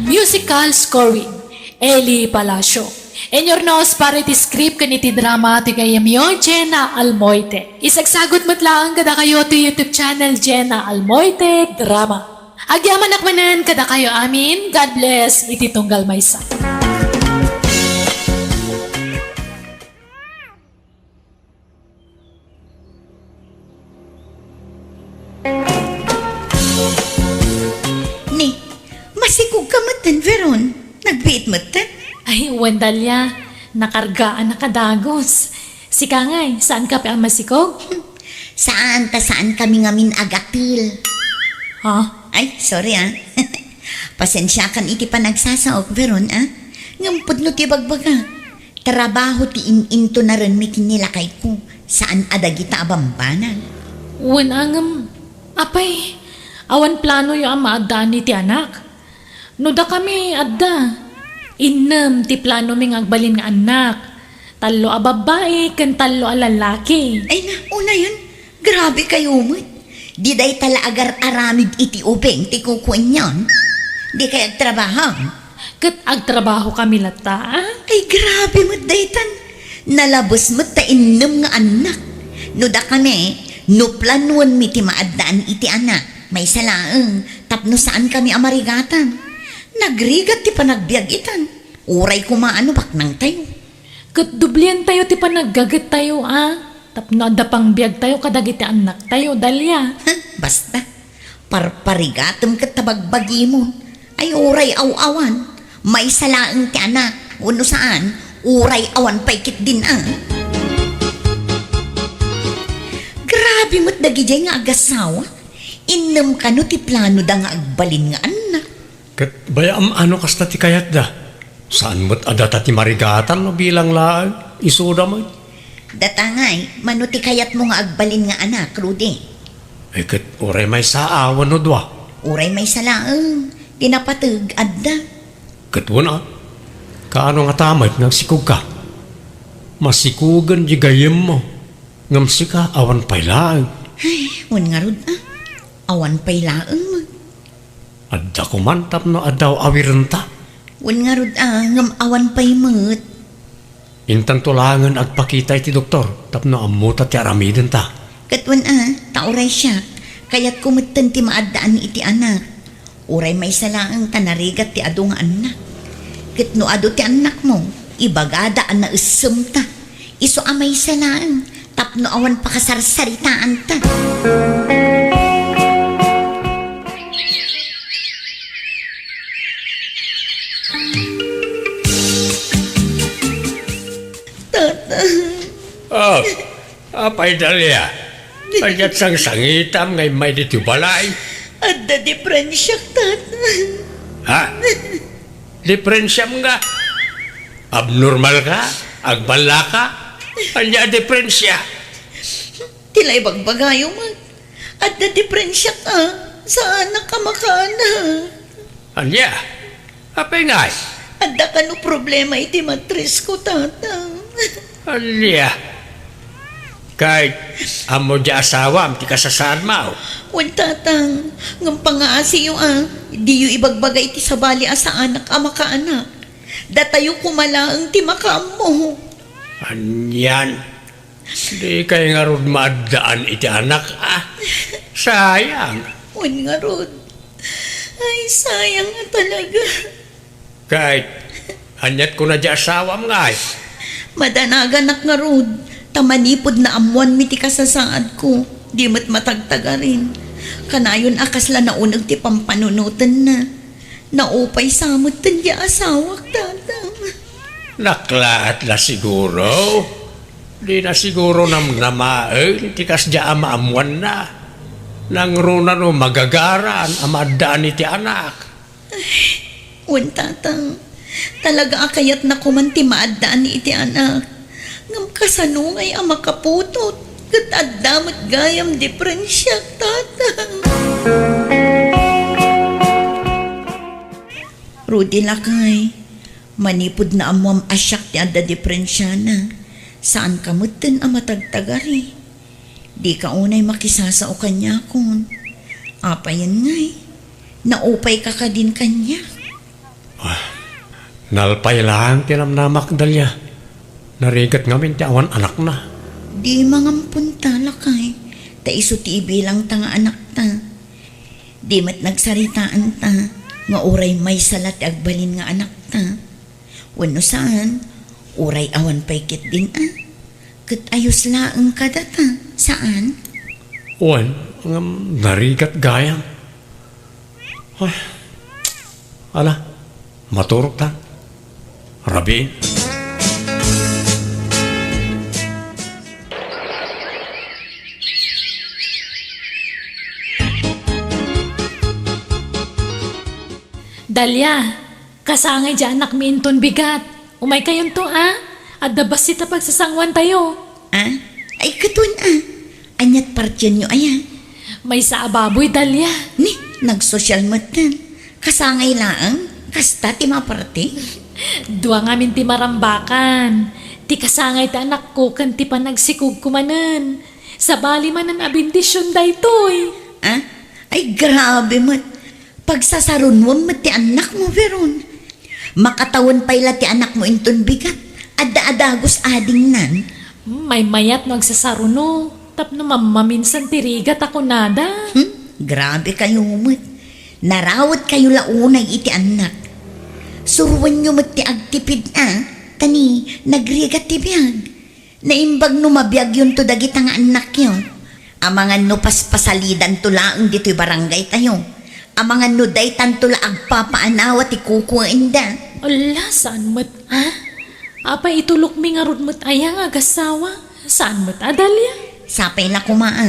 Musical scoring, Eli Palacio. Inyurnos para iti script ken iti drama ti gayyemyo, Jenna Almoite. Isagsagod met laeng kadakayo ti YouTube channel, Jenna Almoite Drama. Agyamanak manen kadakayo amin. God bless iti tunggal maysa. Ni, masikog ka metten, Veron. Nagbiit metten? Ay, wen, Dalia. Nakargaan a kadagus. Sika ngay, saan ka pay a masikog? Saan ta saan kami ngamin agatil. Ha? Ay, sorry, ah. Pasensiakan iti panagsasaok, Veron, ah. Ngem pudno ti bagbaga. Trabaho ti in-intunarenmi ken ni lakayko, saan a dagita a bambanag. Wen, ngem, apay, awan planoyo a maaddaan iti anak? No dakami adda, innem ti planomi nga agbalin nga annak, tallo a babbai ken tallo a lallaki. Ay na, unayen, grabe kayo met. Di dayta la agar-aramid iti ubing ti kukuenyon. Di kay agtrabaho. Ket agtrabaho kami latta, a? Ay, grabe met daytan. Nalabes met ta innem nga annak. No dakami, no planoenmi ti maaddaan iti anak, maysa laeng, tapno saan kami a marigatan. Nagrigat ti panagbiag itan. Uray koma a no baknangtayo. Ket doblientayo ti panaggagettayo, a? Tapno adda pangbiagtayo kadagiti annaktayo, Dalia. Basta, parparigatem ket ta bagbagimon. Ay, uray aw-awan. Maysa laeng ti anak, wenno saan, uray awan pay ketdin a. Grabe met dagidiay nga agasawa. Innem kano ti planoda nga agbalin nga annak. Ket bayam a no kasta ti kayatda. Saan met a data ti marigatan no bilang laeng, isuda met. Data ngay, mano ti kayatmo nga agbalin nga anak, Rudy? Ay, ket uray maysa a wenno dua. Uray maysa laeng, ti napateg, adda. Ket wen a, kaano ngata met nga agsikogka? Masikogen di gayyemmo, ngem sika awan pay laeng. Ay, wen ngarud a, awan pay laeng met. Adda koman tapno adda awirenta. Wen ngarud a, ngem awan pay met. Intanto laengen agpakita iti doktor tapno ammota ti aramidenta. Ket wen a, ta uray siak, kayatko metten ti maaddaan iti anak. Uray maysa laeng ta narigat ti adu nga annak. Ket no adu ti annakmo, ibagada a naessemta. Isu a maysa laeng, tapno awan pakasarsaritaanta. Apay, Dalia? Ania ti sangsangitam nga immay ditoy balay? Adda diferensiak, Tatang. Ha? Diferensiam nga? Abnormal ka? Agballaka? Ania a diferensia? Ti la ibagbagayo met. Adda diferensiak a saanak a makaanak. Ania? Apay ngay? Adda kano problema iti matrisko, Tatang. Ania? Kay, ammo diay asawam ti kasasaadmo? Wen, Tatang, ngem pangaasiyo a, diyo ibagbaga iti sabali a saanak a makaanak. Datayo koma laeng ti makaammo. Anian? Dikay ngarud maaddaan iti anak, a? Sayang. Wen ngarud. Ay, sayang a talaga. Kay, aniat kuna diay asawam ngay? Madanaganak ngarud, ta manipud naammoanmi ti kasasaadko, di met matagtagarin. Kanayon a kasla nauneg ti pampanunotenna. Naupay sa metten diay asawak, Tatang. Naklaat la siguro. Dina siguro namnamaen ti kasdiay a maammoanna. Nangruna no magagaran a maaddaan iti anak. Wen, Tatang. Talaga a kayatna koman ti maaddaan iti anak. Ngem kasano ngay a makaputot? Ket adda met gayam diferensiak, Tatang. Rudy, lakay, manipud naammoam a siak ti adda diferensiana, saanka metten a matagtagari. Dika unay makisasao kaniakon. Apayen ngay? Naupayka kadin kaniak? Ah, nalpay laeng ti namnamak, Dalia. Narigat ngamin ti awan anakna. Dima ngampunta, lakay, ta isu ti ibilangta nga anakta. Di met nagsaritaanta nga uray maysa la ti agbalin nga anakta. Wenno saan, uray awan pay ketdin a. Ket ayos laeng kadata, saan? Wen, ngem narigat gayam. Ay, ala, maturogtan. Rabiin. Dalia, kasangay diay anakmi inton bigat. Umaykayonto, a? Adda bassit a pagsasanguantayo. A? Ay, katon, a? Aniat partienyo aya? Maysa a baboy, Dalia. Ni, nagsosial metten. Kasangay laeng? Kasta ti maparti? Dua ngamin ti marambakan. Ti kasangay ti anakko ken ti panagsikogko manen. Sabali manen a bendision daytoy. A? Ay, grabe met. Pagsasarunoem met ti annakmo, Veron. Makatawen pay la ti anakmo inton bigat. Adda a dagus adingnan. Hmm, maymayat no agsasaruno. Tapno mammaminsan ti rigat a kunada. Hmm? Grabe kayo met. Narawet kayo la unay iti annak. Suruenyo met ti agtipid a. Ta ni, nagrigat ti biag. Naimbag no mabiagyonto dagita nga annakyo. Amangan no paspasalidanto laeng ditoy barangaytayo. Amangan no daytanto la agpapaanawa ti kukuenda. Ala, saan met, a? Apay itulokmi ngarud met aya nga agassawa? Saan met a, Dalia? Sapay la koma, a?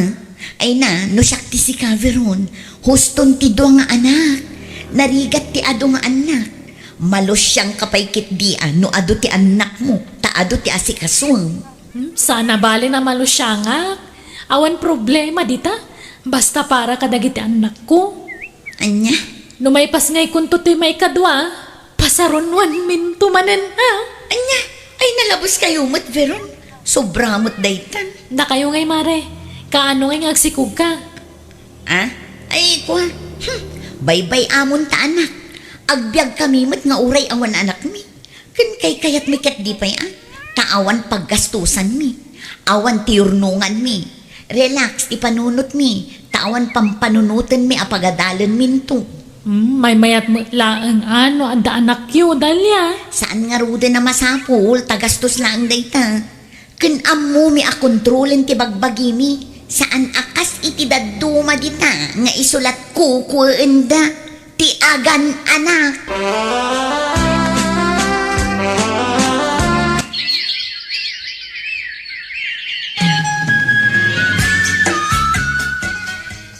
Ay na, no siak ti sika, Veron, huston ti dua nga anak. Narigat ti adu nga annak. Malusiangka pay ketdi a no adu ti annakmo, ta adu ti asikasuem. Hmm, saan a bale a malusiangak. Awan problema dita. Basta para kadagiti annakko. Ania? No maipasngaykonto toy maikadua, pasarunoanminto manen, a? Ania? Ay, nalabes kayo met, Veron. Sobra met daytan. Dakayo ngay, mare. Kaano ngay nga agsikogka? A? Ay, kua. Hmm. Baybay-amon ta, anak. Agbiagkami met nga uray awan anakmi. Ken kaykayatmi ketdi pay a, ta awan paggastosanmi, awan ti yurnonganmi, relax ti panunotmi, ta awan pampanunotenmi a pagadalenminto. Hmm, maymayat met laeng a no adda anakyo, Dalia. Saan ngaruden a masapul ta gastos laeng dayta. Ken ammomi a kontrolen ti bagbagimi, saan a kas iti dadduma dita nga isu la ti kukuenda ti agan-anak.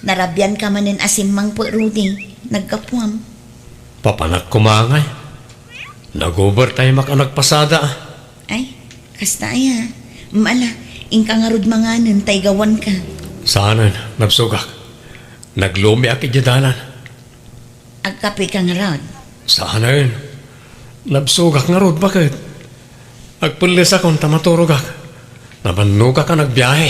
Narabianka manen a simmangpet, Rudy. Naggapuam. Papanak koma ngay. Nag-overtime-ak a nagpasada. Ay, kasta aya. Mala, inka ngarud manganen ta igawanka. Saanen, nabsogak. Naglumiak idiay dalan. Agkapeka ngarud? Saanen. Nabsogak ngarud, baket. Agpellesakon ta maturogak. Nabannogak a nagbiahe.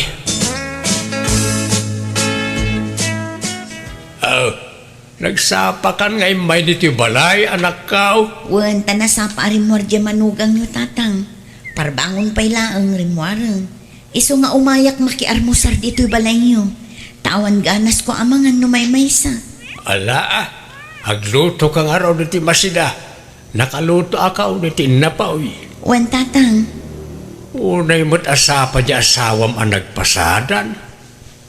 Oh, nagsapakan nga immay ditoy balay, anakko? Wen, ta nasapa a rimmuar diay manugangyo, tatang. Parbangon pay laeng, rimmuaren. Isu nga umayak makiarmusar ditoy balayyo. Ta awan ganasko a mangan no maymaysa. Ala, ah. Aglutoka ngarud iti masida. Nakalutoak iti innapoy. Wen, tatang. Unay met a sapa diay asawam a nagpasadan.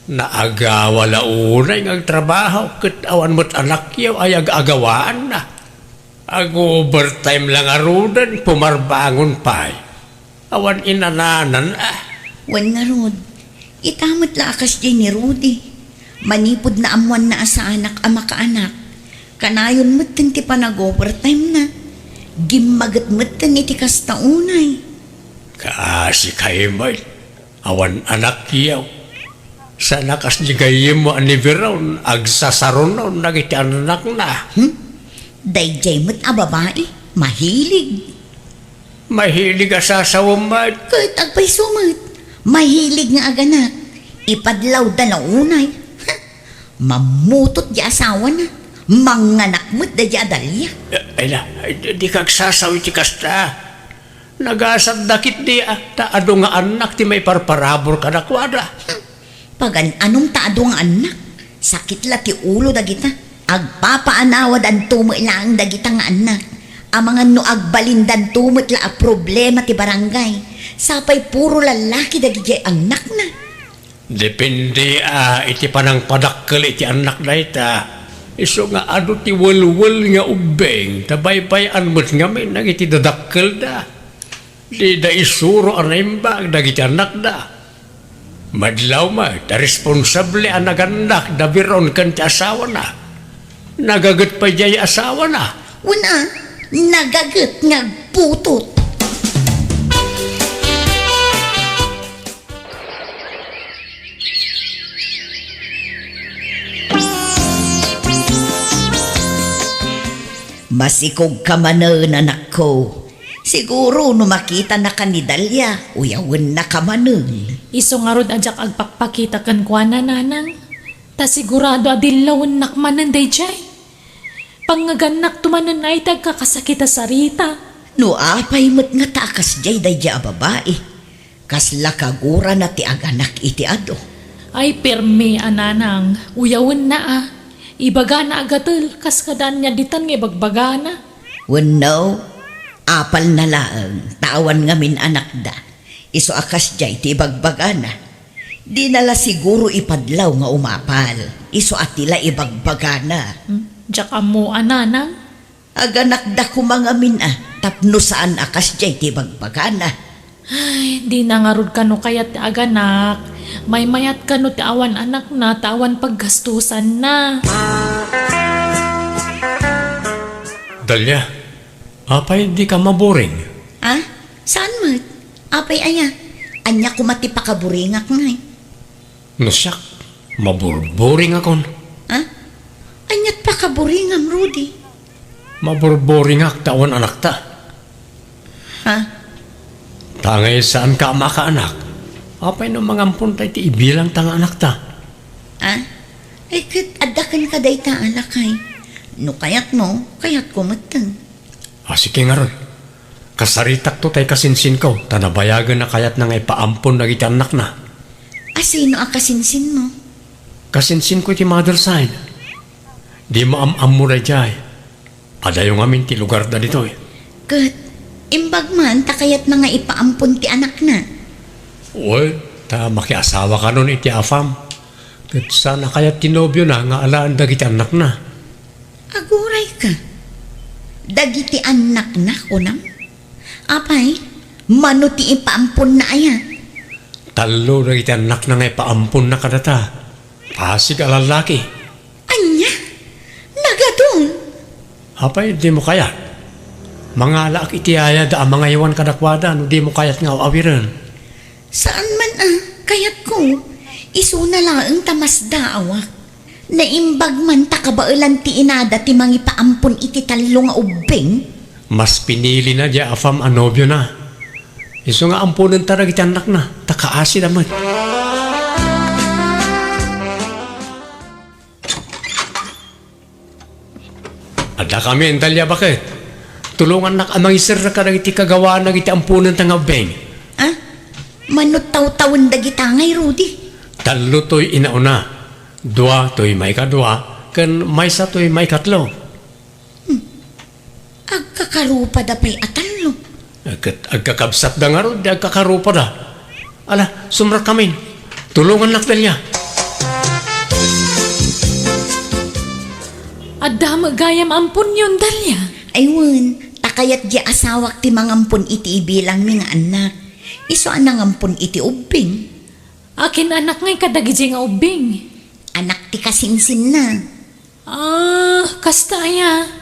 Naagawa la unay nga agtrabaho ket awan met anakyo a yag-agawaanna. Ag-overtime la ngaruden, pumarbangon pay. Awan inananan, ah. Wen ngarud, ita met la a kasdiay ni Rudy. Manipud naammoanna a saanak a makaanak, kanayon metten ti panag-overtime-na. Gimmaget metten iti kasta unay. Kaasi kay met, awan anakyo. Saan a kas di gayyemmo a ni Veron, agsasarunon dagiti annakna. Hmm? Daydiay met a babai, mahilig. Mahilig a sasawem met. Ket agpayso met, mahilig nga aganak. Ipadlawda la unay. Mammutot di asawana. Manganak met daydiay a Dalia. Eh, ay la, ay, di, di kagsasaw iti kasta. Nagasatda ketdi, ah, ta adu nga annak ti maiparparabur kadakuada. Pagan-anom ta adu nga annak. Sakit la ti ulo dagita. Agpapaanawadanto met laeng dagita nga annak. Amangan no agbalindanto met la a problema ti barangay. Sapay puro lallaki dagidiay annakna. Depende, ah, iti panangpadakkel iti annak dayta. Isu nga adu ti welwel nga ubbing, ta baybay-an met ngamin dagiti dadakkelda. Dida isuro a naimbag dagiti annakda. Madlaw met a responsable a nagannak da Veron ken ti asawana. Nagaget pay diay asawana. Una, nagaget nga agputot. Masikogka manen, anakko. Siguro no makitanaka ni Dalia, uyawennaka manen. Isu ngarud a diak agpakpakita kenkuana, nanang. Ta sigurado a dillawennak manen daydiay. Pangngagannakto manen ay ti agkakasakit a sarita. No apay met ngata a kasdiay daydiay a babai, kasla kagurana ti aganak iti adu. Ay, permi a nanang, uyawenna a. Ibagana a gatel, kas kada ania ditan nga ibagbagana. Wenno, apalna laeng, ta awan ngamin anakda. Isu a kasdiay ti ibagbagana. Dina la siguro ipadlaw nga umapal, isu a ti la ibagbagana. Hmm, diak ammo a nanang. Aganakda koma ngamin a, tapno saan a kasdiay ti ibagbagana. Ay, dina ngarud kano kayat ti aganak. Maymayat kano ti awan anakna, ta awan paggastusanna. Dalia, apay dika maburing? Ah? Saan met? Apay aya? Ania koma ti pakaburingak ngay? No siak, maburburingakon. Ha? Aniat pakaburingam, Rudy? Maburburingak ta awan anakta. Ha? Ta ngay saanka a makaanak, apay no mangamponta iti ibilangta nga anakta? Ha? Ay, ket adda kenka dayta a lakay. No kayatmo, kayatko metten. A, sige ngarud. Kasaritakto tay kasinsinko, ta nabayagen a kayatna nga ipaampon dagiti annakna. A, sino a kasinsinmo? Kasinsinko iti mother side. Di maam-ammo daydiay. Adayo ngamin ti lugarda ditoy. Ket, imbag man ta kayatna nga ipaampon ti anakna. Wen, ta makiasawa kanon iti afam. Ket saan a kayat ti nobiona nga alaen dagiti annakna. Agurayka. Dagiti annakna, kunam? Apay, mano ti ipaamponna aya? Tallo dagiti annakna nga ipaamponna kadata. Asig a lallaki. Ania? Nagadun? Apay, dimo kayat? Mangalaak iti ayada a mangaywan kadakuada no dimo kayat nga aw-awiren. Saan man a, kayatko. Isuna laeng ta masdaawak. Naimbag man ta kabaelan ti inada ti mangipaampon iti tallo nga ubbing. Mas pinilina diay afam a nobiona. Isu nga amponenta dagiti annakna, ta kaasida met. Addakamin, Dalia, baket. Tulongannak a mangiserrek kadagiti kagawaanna iti amponenta nga ubbing. Ah? Mano tawtawen dagita ngay, Rudy? Tallo toy inauna, dua toy maikadua, ken maysa toy maikatlo. Hmm. Agkakarupada pay a tallo. Ket agkakabsatda ngarud, di agkakarupada. Ala, sumrekkamin. Tulongannak, Dalia. Adda met gayam amponyon, Dalia? Ay wen, ta kayat diay asawak ti mangampon iti ibilangmi nga annak. Isu a nangampon iti ubbing. Akin-anak ngay kadagidiay nga ubbing? Anak ti kasinsinna. Ah, kasta aya.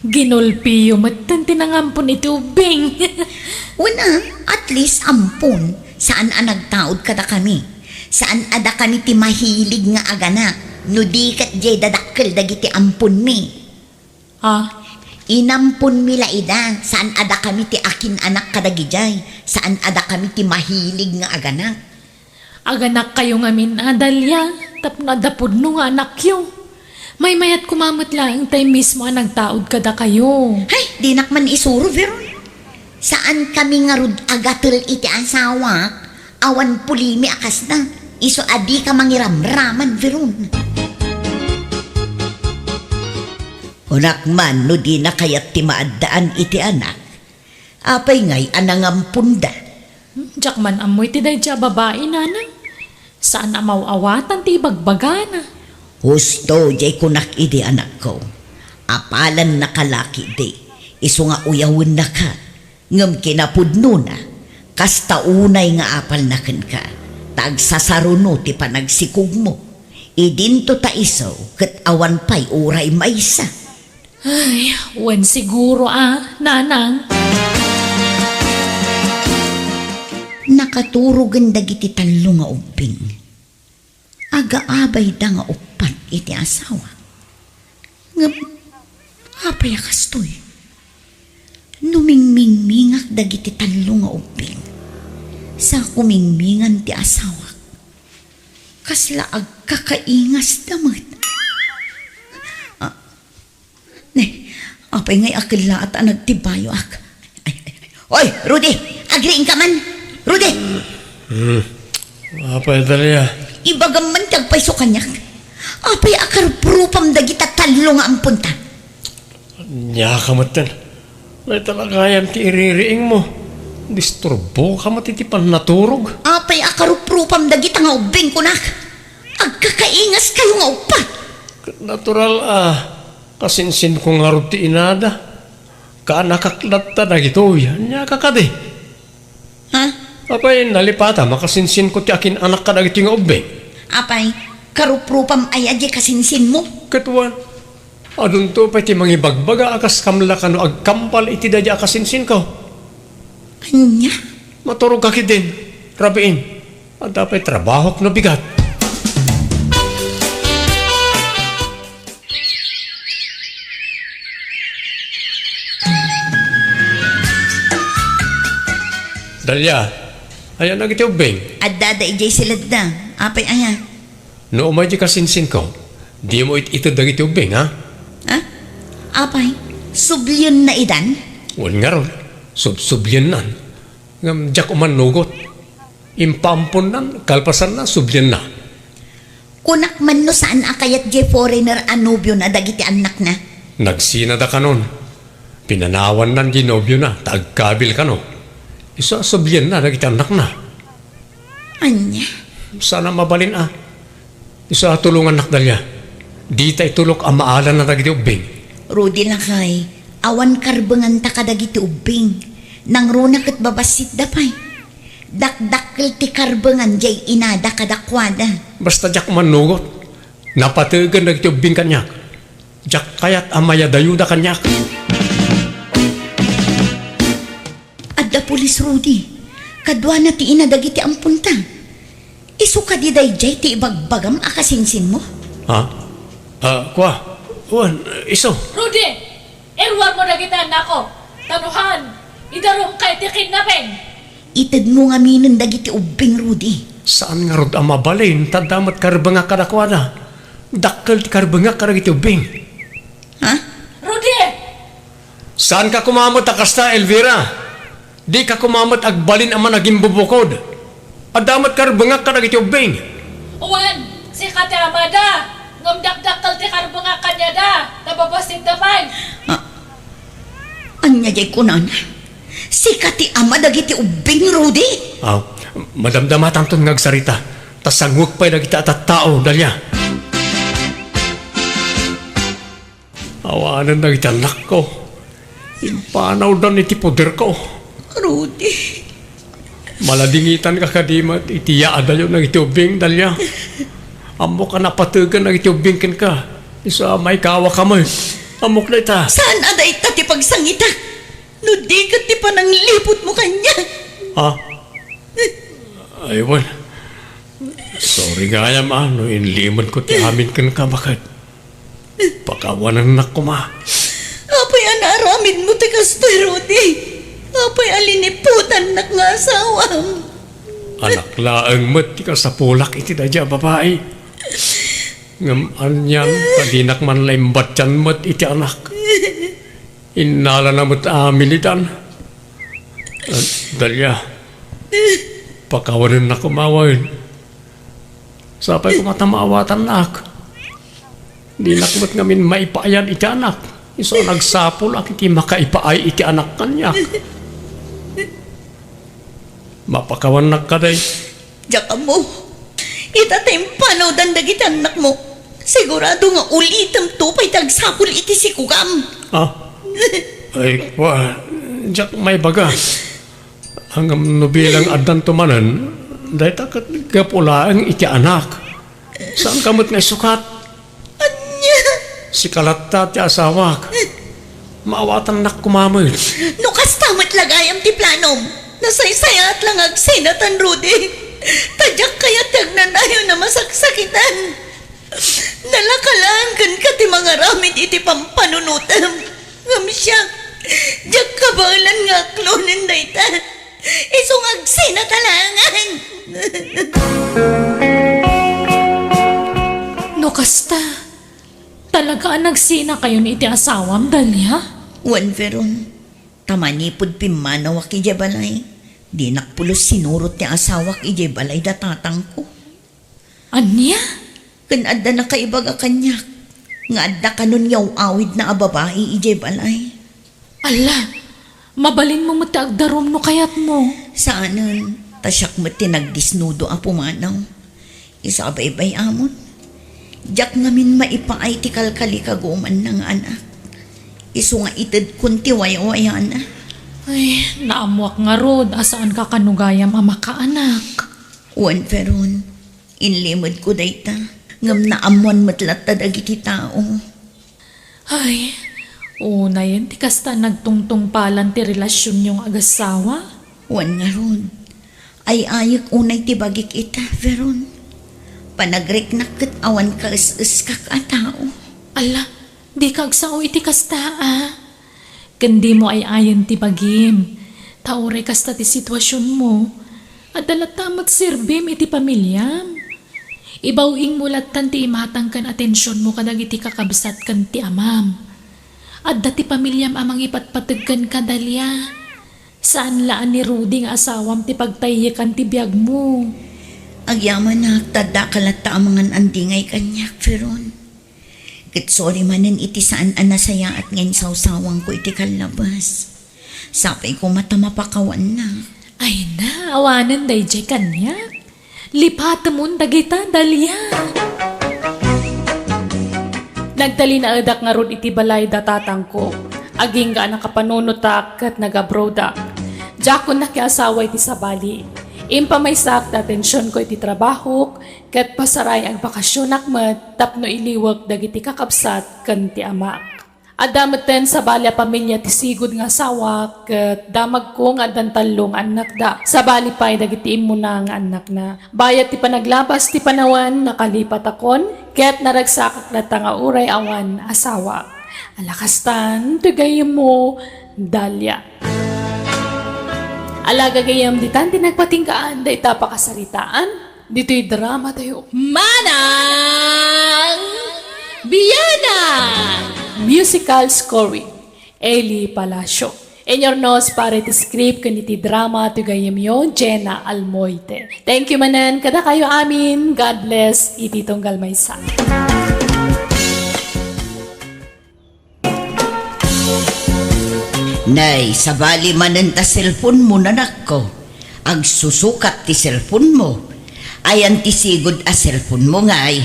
Ginulpiyo metten ti nangampon iti ubbing. Wen a, at least ampon. Saan a nagtaud kadakami. Saan a dakami ti mahilig nga aganak. No di ket diay dadakkel dagiti amponmi. Ah? Inamponmi la ida. Saan a dakami ti akin-anak kadagidiay. Saan a dakami ti mahilig nga aganak. Aganakkayo ngamin a, Dalia, tapno adda pudno nga anakyo. Maymayat koma met laeng tay mismo a nagtaud kadakayo. Hay, dinak man isuro, Veron. Saan kami ngarud agatel iti asawak, awan pulimi a kasna. Isu a dika mangiramraman, Veron. Kunak man no dina kayat ti maaddaan iti anak. Apay ngay a nangamponda? Hmm, diak man ammo iti daydiay a babai, nanang. Saan a maw-awatan ti ibagbagana. Husto diay kunak idi, anakko. Apalannaka la ketdi, isu nga uyawennaka. Ngem kinapudnona, kasta unay nga apalna kenka, ta agsasaruno ti panagsikogmo. Idinto ta isu ket awan pay uray maysa. Ay, wen siguro a, nanang. Nakaturogen dagiti tallo nga ubbing. Agaabayda nga uppat iti asawa. Ngem, apay a kastoy? No mingmingmingak dagiti tallo nga ubbing, sa kumingmingan ti asawak. Kasla agkakaingasda met. Ah, Ne, apay ngay a kellaat a nagtibayoak? Ay, ay, ay. Oy, Rudy! Agriingka man! Rudy! Hmm. Apay, Dalia? Ibagam man ti agpayso kaniak. Apay a karuprupam dagita tallo nga amponta? Ania ka metten. Dayta la gayam ti iririingmo. Disturboka met iti pannaturog. Apay a karuprupam dagita nga ubbing, kunak? Agkakaingaskayo nga uppat. Ket natural a kasinsinko ngarud ti inada. Kaanakak latta dagitoy. Ania ka kadi? Ha? Apay, nalipatam a kasinsinko ti akin-anak kadagitoy nga ubbing? Apay, karuprupam aya diay kasinsinmo? Ket wen, adunto pay ti mangibagbaga a kas kam la kano agkambal iti daydiay a kasinsinko. Ania? Maturogka ketdin, rabiin. Adda pay trabahok no bigat. Dalia, ayan dagiti ubbing? Addada idiay siledda. Apay aya? No umay ti kasinsinko, dimo it-ited dagiti ubbing, ha? Ha? Apay, sublienna idan? Wen ngarud, subsubliennan. Ngem diak umannugot. Impaamponnan, kalpasanna, sublienna. Kunak man no saan a kayat diay foreigner a nobiona dagiti annakna? Nagsinada kanon. Pinanawannan diay nobiona ta agkabil kano. Isu a sublienna dagiti annakna. Ania? Saan a mabalin a. Isu a tulongannak, Dalia. Dita itulok a maalanna dagiti ubbing. Rudy, lakay, awan karbenganta kadagiti ubbing. Nangruna ket babassitda pay. Dakdakkel ti karbengan diay inada kadakuada. Basta diak mannugot. Napategen dagiti ubbing kaniak. Diak kayat a mayadayuda kaniak. Adda pulis, Rudy. Kaduana ti ina dagiti amponta. Isu kadi daydiay ti ibagbagam a kasinsinmo? Ha? Ah, kua. Wen, isu. Rudy! Iruarmo dagiti annakko. Tanuhan, idarumka iti kidnapping. Itedmo ngaminen dagiti ubbing, Rudy. Saan ngarud a mabalin, ta adda met karbengak kadakuada. Dakkel ti karbengak kadagiti ubbing. Ha? Rudy! Saanka koma met a kasta, Elvira. Dika koma met agbalin a managimbubukod. Adda met karbengak kadagiti ubbing. Wen, sika ti amada. Ngem dakdakkel ti karbengak kaniada. Nababassit da pay. Ah, ania diay kunana? Sika ti ama dagiti ubbing, Rudy? Aw, madamdamatanton nga agsarita. Ta sangwek pay dagiti a tattao, Dalia. Awanen dagiti annakko. Impanawdan iti poderko. Rudy. Maladingitanka kadi met iti yaadayo dagiti ubbing, Dalia. Ammok a napategen dagiti ubbing kenka. Isu a maikawaka met. Ammok dayta. Saan a dayta ti pagsangita? No di ket ti panangliputmo kaniak. Ha? Ay, wen. Sorry gayam, a, no inlimenko ti amin kenka, baket. Pakawanennak koma. Apay a naaramidmo ti kastoy, Rudy? Apay a liniputannak nga asawam? Anak laeng met ti kasapulak iti daydiay a babai. Ngem anian ta dinak man la imbattian met iti anak. Innalana met amin itan. Ah, Dalia, pakawanennak koma wen. Sapay koma ta maawatannak. Dinak met ngamin maipaayan iti anak. Isu a nagsapulak iti makaipaay iti anak kaniak. Mapakawannak kadi? Diak ammo. Ita ta impanawdan dagiti annakmo. Sigurado nga ulitemto pay ti agsapul iti sikogam. Ah? Ay, kua, diak maibaga. Ngem no bilang addanto manen, dayta ket gapu laeng iti anak. Saanka met nga isukat? Ania? Sika latta ti asawak. Maawatannak koma met. No kasta met la gayam ti planom, nasaysayaat la nga agsinatan, Rudy. Ta diak kayat ti agnanayon a masaksakitan. Nalaka laeng kenka ti mangaramid iti pampanunotem. Ngem siak, diak kabaelan nga aklonen dayta. Isu nga agsinat a laengen. No kasta, talaga a nagsinakayon iti asawam, Dalia? Wen, Veron. Ta manipud pimmanawak idiay balay, dinak pulos sinurot ti asawak idiay balay da tatangko. Ania? Ken adda nakaibaga kaniak nga adda kanon nga aw-awidna a babai idiay balay. Alla, mabalinmo met ti agdarum no kayatmo. Saanen, ta siak met ti nagdisnudo a pumanaw. Isu a baybay-amon, diak ngamin maipaay ti kalkalikagumanna nga anak. Isu nga itedkon ti waywayana. Ay, naammoak ngarud a saanka kano gayam a makaanak. Wen, Veron, inlimedko dayta, ngem naammoan met latta dagiti tao. Ay, unayen ti kasta nagtungtungpalan ti relasionyo nga agassawa? Wen ngarud, ay-ayek unay ti bagik ita, Veron. Panagriknak ket awan kaes-eskak a tao. Alla, dika agsao iti kasta, a? Ken dimo ay-ayen ti bagim, ta uray kasta ti situasionmo, adda latta met serbim iti pamiliam. Ibaw-ingmo lattan ti imatang ken atensionmo kadagiti kakabsat ken ti amam. Adda ti pamiliam a mangipatpateg kenka, Dalia. Saan la a ni Rudy nga asawam ti pagtayyekan ti biagmo. Agyamanak, ta addaka latta a mangan-andingay kaniak, Veron. Ket sorry manen iti saan a nasayaat nga insawsawangko iti kallabas. Sapay koma ta mapakawanna. Ay na, awanen daydiay kaniak. Lipatemon dagita, Dalia. Nagtalinaedak ngarud iti balay da tatangko. Agingga a nakapanunotak ket nag-abroadak. Diakon nakiasawa iti sabali. Impamaysak ti atensionko iti trabahok, ket pasaray agbakasionak met tapno iliwek dagiti kakabsat ken ti amak. Adda metten sabali a pamilia ti sigud nga asawak, ket damagko nga addan tallo nga annakda, sabali pay dagiti immuna nga annakna. Bayat ti panaglabas ti panawen, nakalipatakon, ket naragsakak latta nga uray awan asawak. Ala kastan, ti gayyemmo, Dalia. Ala gagayyem, ditan ti nagpatinggaan dayta pakasaritaan ditoy drama tayo. Manang Bianang! Musical scoring, Eli Palacio. Inurnos para iti script ken iti drama ti gayyemyo, Jenna Almoite. Thank you manen kadakayo amin. God bless iti tunggal maysa. Nay, sabali manen ta cellphone mo, nanakko. Agsusukat ti cellphone mo. Ayan ti sigud a cellphone mo, ngay?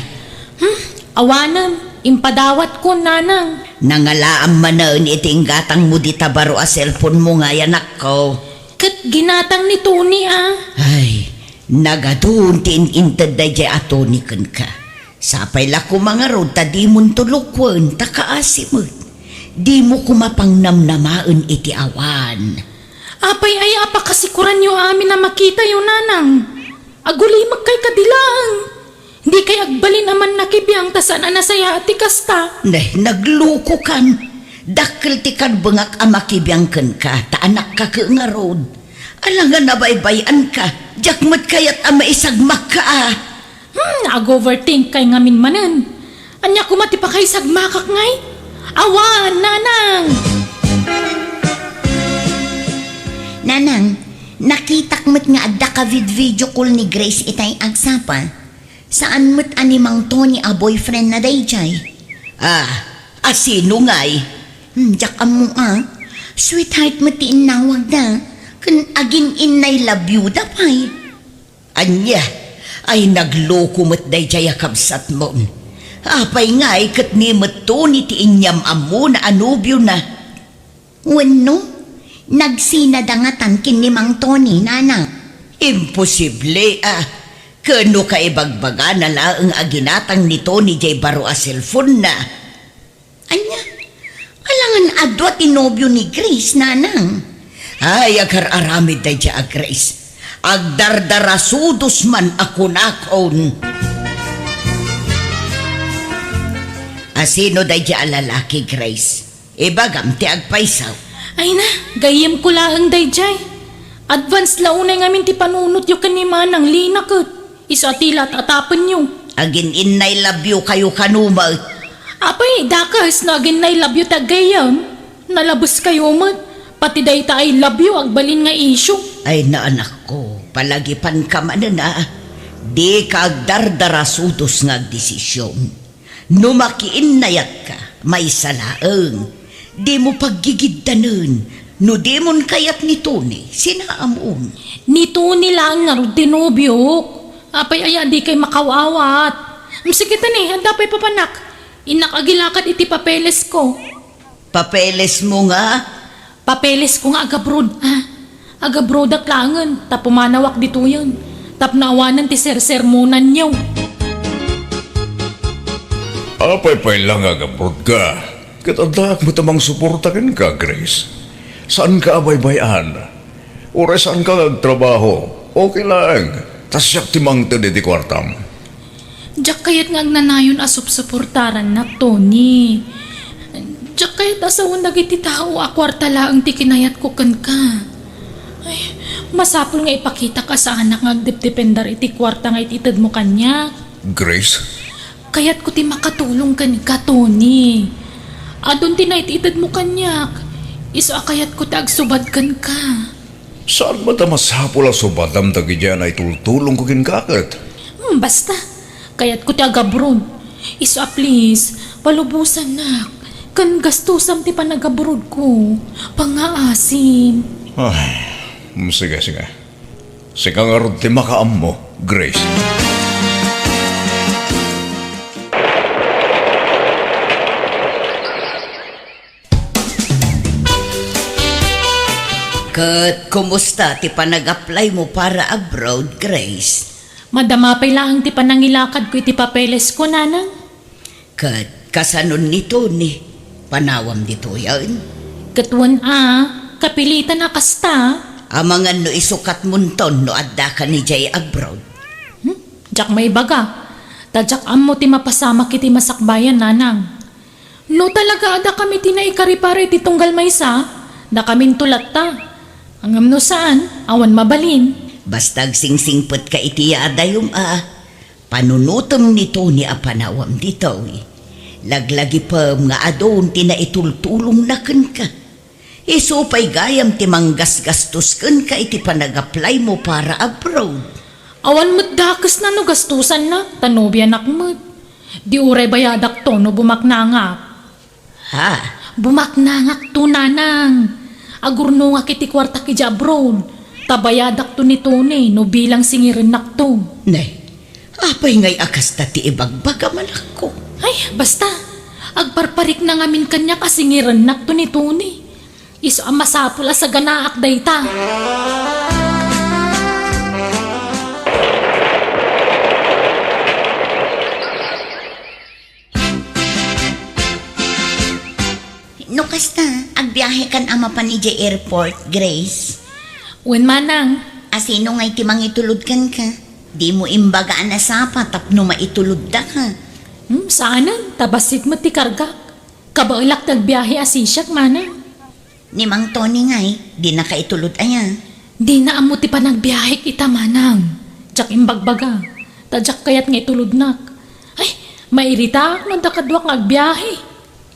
Hmm, awanen, impadawatko, nanang. Nangalaam manen iti inggatang mo dita baro a cellphone mo, ngay, anakko. Ket ginatang ni Tony, a. Ay, nagadun ti in-inted daydiay a Tony kenka. Sapay la koma ngarud ta dimonto lukuen ta kaasi met. Dimo koma pangnamnamaen iti awan. Apay aya a pakasikoranyo amin a makitayo, nanang? Agulimekkay kadi laeng. Dikay agbalin a mannakibiang ta saan a nasayaat ti kasta. Ne, naglukokan. Dakkel ti karbengak a makibiang kenka, ta anakka ket ngarud. Alangan a baybay-anka, diak met kayat a maisagmakka a. Hmm, ag-overthinkkay ngamin manen. Ania koma ti pakaisagmakak ngay? Awan, nanang! Nanang, nakitak met nga adda ka vid-video call ni Grace itay agsapa. Saan met a ni Mang Tony a boyfriend na daydiay? Ah, a sino ngay? Hmm, diak ammo a. Sweetheart met ti innawagda. Ken agin-innay love you da pay. Ania? Ay, nagluko met daydiay a kabsatmon. Apay ngay ket ni met Tony ti inyam-ammona a nobiona? Wenno, nagsinada ngatan ken ni Mang Tony, nana? Imposible a. Ken no kaibagbagana laeng a ginatang ni Tony jay baro a cellphone-na. Ania? Alangan a dua ti nobio ni Grace, nanang. Ay, agar-aramid daydiay a Grace. Agdardarasudos man a kunakon. A sino daydiay a lalaki, Grace? Ibagam ti agpayso. Ay na, gayyemko laeng daydiay. Advance la unay ngamin ti panunotyo ken ni Manang Lina ket. Isu a ti la at-atapenyo. Agin-innay love you kayo kano met? Apay, dakes no agin-innay love you ti aggayyem. Nalabeskayo met. Pati dayta I love you, agbalin nga issue. Ay, naanakko, palagipanka manen a. Dika agdardarasudos nga agdesisyon. No makiinnayatka, maysa laeng. Dimo paggigiddanen. No dimon kayat ni Tony, sinaamon. Ni Tony laeng ngarud ti nobiok. Apay aya dikay makaw-awat? Sige tani, adda pay papanak. Innak agilakad iti papelesko. Papelesmo nga? Papelesko nga agabroad, a. Agabroadak laengen, ta pumanawak ditoyen. Tapno awanen ti sersermonanyo. Apay pay la nga agabroadka? Ket addaak met a mangsuporta kenka, Grace. Saanka a baybay-an. Uray saanka nga agtrabaho, okay laeng. Ta siak ti mangted iti kuartam. Diak kayat nga agnanayon a supsuportarannak, Tony. Diak kayat a sawen dagiti tao a kuarta laeng ti kinayatko kenka. Ay, masapul nga ipakitak a saanak nga agdepdependar iti kuarta nga it-itedmo kaniak. Grace? Kayatko ti makatulong kenka, Tony. Adun ti naititedmo kaniak. Isu a kayatko ti agsubad kenka. Saan met a masapul a subadam dagiti a naitultulongko kenka ket? Hmm, basta. Kayatko ti agabroad. Isu a please, palubosannak. Ken gastusam ti panagabroadko. Pangngaasim. Ay, hmm, sige, sige. Sika ngarud ti makaammo, Grace. Ket kumusta ti panag-apply mo para abroad, Grace? Madama pay laeng ti panangilakadko iti papelesko, Nanang. Ket kasano ni Tony? Panawam ditoyen? Ket wen a, kapilitan a kasta. Amangan no isukatmonton no addaka idiay abroad. Hmm? Diak maibaga. Ta diak ammo ti mapasamak iti masakbayan, Nanang. No talaga adda kami ti naikari para iti tunggal maysa, dakaminto latta. Ngem no saan, awan mabalin. Basta agsingsingpetka iti yadayom a panunotem ni Tony a panawam ditoy. Laglagipem nga adun ti naitultulongna kenka. Isu pay gayam ti manggasgastos kenka iti panag-apply mo para abroad. Awan met dakesna no gastosanna, ta nobianak met. Di uray bayadakto no bumaknangak. Ha? Bumaknangakto, Nanang. Agurnongak iti kuartak idiay abroad. Ta bayadakto ni Tony no bilang singirennakto. Ne, apay ngay a kasta ti ibagbagam, anakko? Ay, basta. Agparparikna ngamin kaniak a singirennakto ni Tony. Isu a masapul a saganaak dayta. No kasta, agbiahekan a mapan idiay airport, Grace? Wen, Manang. A sino ngay ti mangitulod kenka? Dimo imbaga a nasapa tapno maitulodda ka. Hmm, saanen, ta bassit met ti kargak. Kabaelak ti agbiahe a sisiak, Manang. Ni Mang Tony ngay, dina ka itulod aya? Dina ammo ti panagbiahek ita, Manang. Diak imbagbaga. Ta diak kayat nga itulodnak. Ay, mairitaak no adda kaduak nga agbiahe.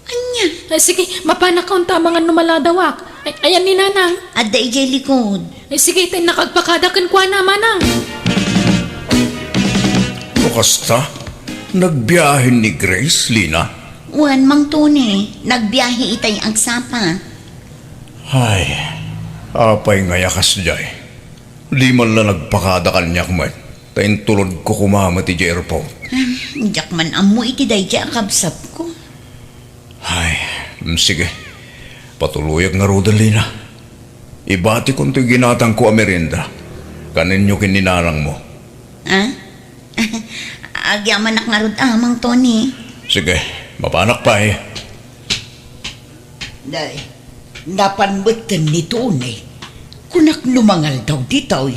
Ania? Ay, sige, mapanak unta amangan no maladawak. Ay, ayan ni Nanang. Adda idiay likod. Ay, sige, ta innakagpakada kenkuana, Manang. No kasta, nagbiahe ni Grace, Lina? Wen, Mang Tony, nagbiahe itay agsapa. Ay, apay ngay a kasdiay? Di man la nagpakada kaniak met, ta intulodko koma met idiay airport. Ah, diak man ammo iti daydiay a kabsatko. Ay, mm, sige. Patuloyak ngaruden, Lina. Ibatikon toy ginatangko a merienda. Kanenyo ken ni nanangmo. Ah? Agyamanak ngarud a, Mang Tony. Sige, mapanak pay. Day, napan metten ni Tony. Kunak no mangaldaw ditoy.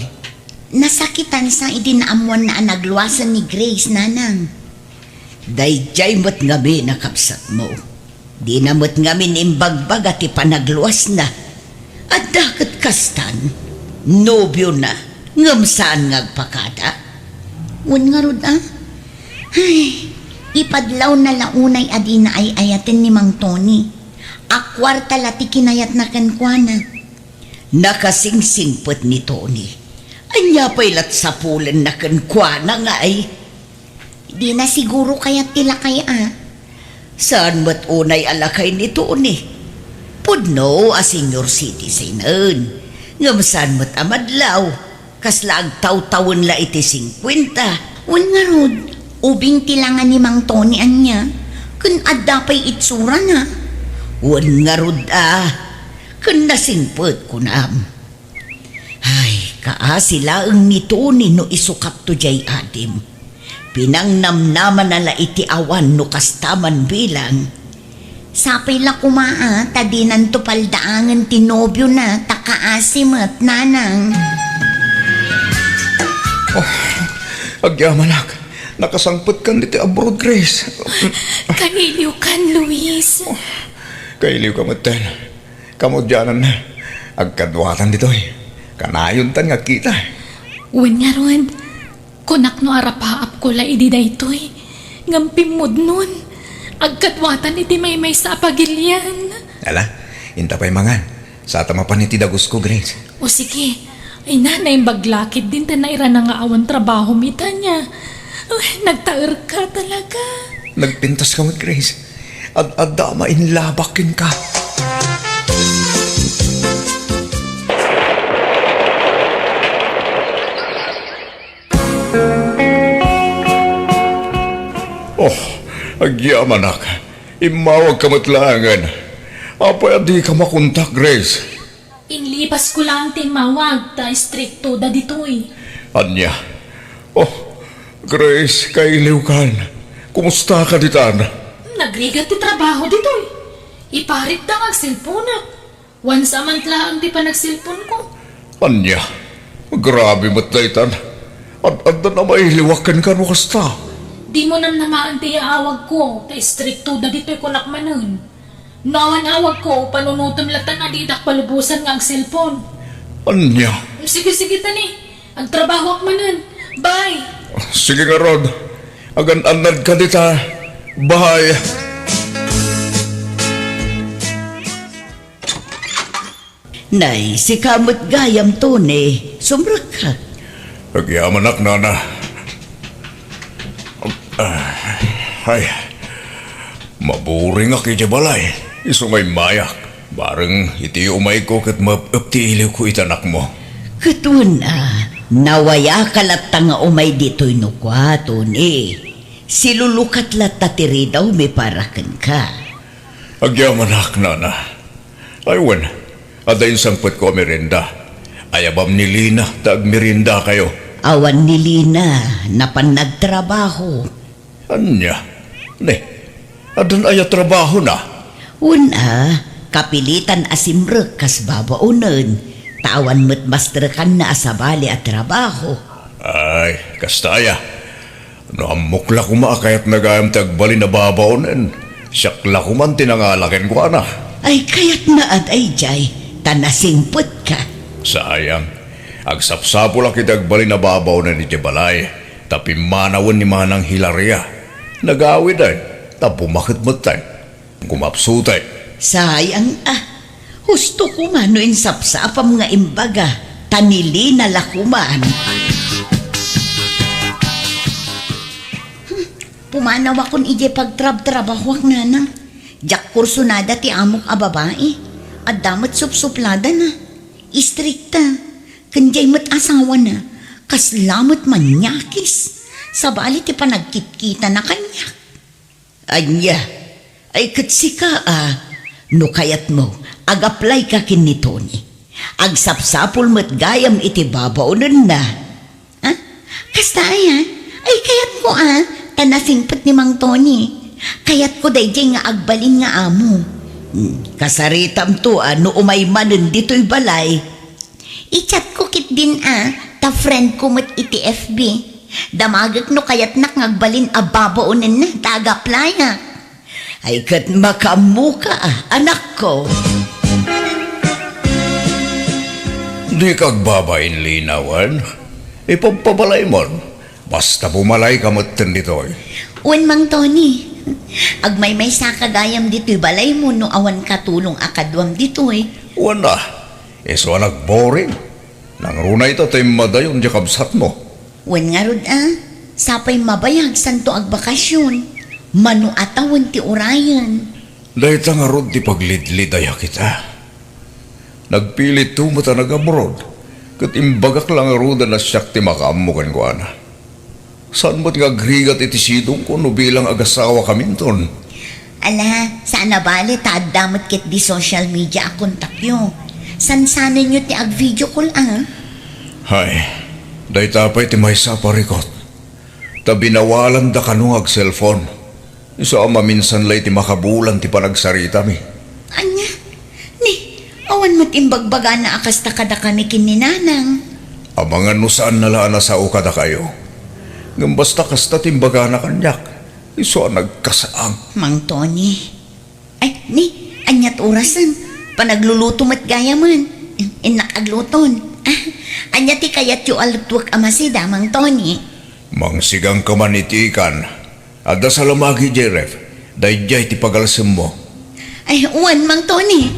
Nasakitansa idi naammoanna a nagluasen ni Grace, Nanang. Daydiay met ngamin a kabsatmo. Dina met ngamin imbagbaga ti panagluasna. Adda ket kastan, nobiona, ngem saan nga agpakada? Wen ngarud a? Ay, ipadlawna la unay a dina ay-ayaten ni Mang Tony. A kuarta la ti kinayatna kenkuana. Nakasingsingpet ni Tony. Ania pay lat sapulenna kenkuana ngay? Dina siguro kayat ti lakay a. Saan met unay a lakay ni Tony? Pudno a senior citizenen. Ngem saan met a madlaw? Kasla agtawtawen la iti singkuenta. Wen ngarud, ubing ti langa ni Mang Tony ania? Ken adda pay itsurana? Wen ngarud a, ken nasingpet kunam. Ay, kaasi laeng ni Tony no isukatto diay adim. Pinangnamnamana la iti awan no kasta man bilang. Sapay la koma a, ta dinanto paldaangen ti nobiona, ta kaasi met, Nanang. Oh, agyamanak. Nakasangpetkan iti abroad, Grace. Kailiwkan, Luis. Oh, kailiwka metten. Kamaudiananna, agkaduatan ditoy. Kanayontan nga agkita. Wen ngarud, kunak no arapaapko la idi daytoy, ngem pimmudnon, agkaduatan iti maymaysa a pagilian. Ala, inta pay mangan. Sata mapan iti dagusko, Grace. O sige. Ay na, naimbag la ketdin ta nairana nga awan trabahom ita nia. Ay, nagtaerka talaga. Nagpintaska met, Grace. Ad-adda a mainlabak kenka. Oh, agyamanak. Immawagka met laengen. Apay a dika makontak, Grace? Inlipas ko lang ti immawag ta istrikto da ditoy. Ania? Oh, Grace, kailiwkan. Kumusta ka ditan? Nagrigat ti trabaho ditoy. Iparit da nga agselponak. Once a month laeng ti panagselponko. Ania? Grabe met daytan. Ad-addan a mailiwak kenka no kasta. Dimo namnamaen ti yaawagko, ta istrikto da ditoy kunak manen. No awan awagko, panunotem latta a didak palubosan nga agselpon. Ania? Sige, sige, tani. Agtrabahoak manen. Bye! Sige ngarud. Agan-annadka dita. Bye! Nay, sika met gayam, Tony. Sumrekka. Agyamanak, nana. Ah, ay, maburingak iti balay. Isu nga immayak. Bareng iti umayko ket maep-ep ti iliwko iti anakmo. Ket wen a, nawayaka latta nga umay ditoy no kua, Tony. Silulukat latta ti ridawmi para kenka. Agyamanak, nana. Ay wen, adda insangpetko a merienda. Ayabam ni Lina ta agmeriendakayo. Awan ni Lina, napan nagtrabaho. Ania? Ne, addan aya trabahona? Wen a, kapilitan a simrek kas babaonen, ta awan met mastrekanna a sabali a trabaho. Ay, kasta aya. No ammok la koma a kayatna gayam ti agbalin a babaonen, siak la koman ti nangala kenkuana. Ay, kayatna a daydiay, ta nasingpetka. Sayang. Agsapsapulak iti agbalin a babaonen iti balay, ta pimmanawen ni Manang Hilaria. Nagawiden, ta bumaket metten. Gumapsutek. Sayang a. Husto koma no insapsapam nga imbaga, ta ni Lina la koman. Hmm, pumanawakon idiay pagtrabtrabahoak, nanang. Diak kursunada ti amok a babai. Adda met supsupladana. Istrikta. Ken diay met asawana. Kasla met maniakis. Sabali ti panagkitkitana kaniak. Ania? Ay, ket sika a, no kayatmo, agaplayka ken ni Tony. Agsapsapul met gayam iti babaonenna. Ha? Kasta aya? Ay, kayatko a, ta nasingpet ni Mang Tony. Kayatko daydiay nga agbalin nga amo. Hmm, kasaritamto a no umay manen ditoy balay. I-chatko ketdin a, ta friendko met iti F B. Damagek no kayatnak nga agbalin a babaonenna ta agaplayak. Ay, ket makaammoka a, anakko. Dika agbabain, Lina, wen? Ipabpabalaymon. Basta bumalayka metten ditoy. Wen, Mang Tony. Agmaymaysaka gayam ditoy balaymo no awan katulong a kaduam ditoy. Wen a, isu a nagboring. Nangruna ita ta immadayon ti kabsatmo. Wen ngarud a, sapay mabayag santo agbakasyon. Mano a tawen ti urayen. Dayta ngarud ti paglidlidayak ita. Nagpilitto met a nag-abroad, ket imbagak la ngaruden a siak ti makaammo kenkuana. Saan met nga agrigat iti sidongko no bilang agasawakaminton? Ala, saan a bale ta adda met ketdi social media a kontakyo. Sansanenyo ti ag-video call a. Hay, dayta pay ti maysa a parikut. Ta binawalanda kano nga ag-cellphone. Isu a maminsan la iti makabulan ti panagsaritami. Ania? Ni, awan met imbagbagana a kasta kadakami ken ni Nanang. Amangan no saanna la a nasao kadakayo. Ngem basta kasta ti imbagana kaniak, isu a nagkasaang. Mang Tony. Ay, ni, ania ti orasen? Panagluluto met gayamen. Innak agluton. Ah, ania ti kayatyo a lutuek a masida, Mang Tony? Mangsigangka man iti ikan. Adda salamagi idiay ref. Daydiay ti pagalsemmo. Ay, wen, Mang Tony.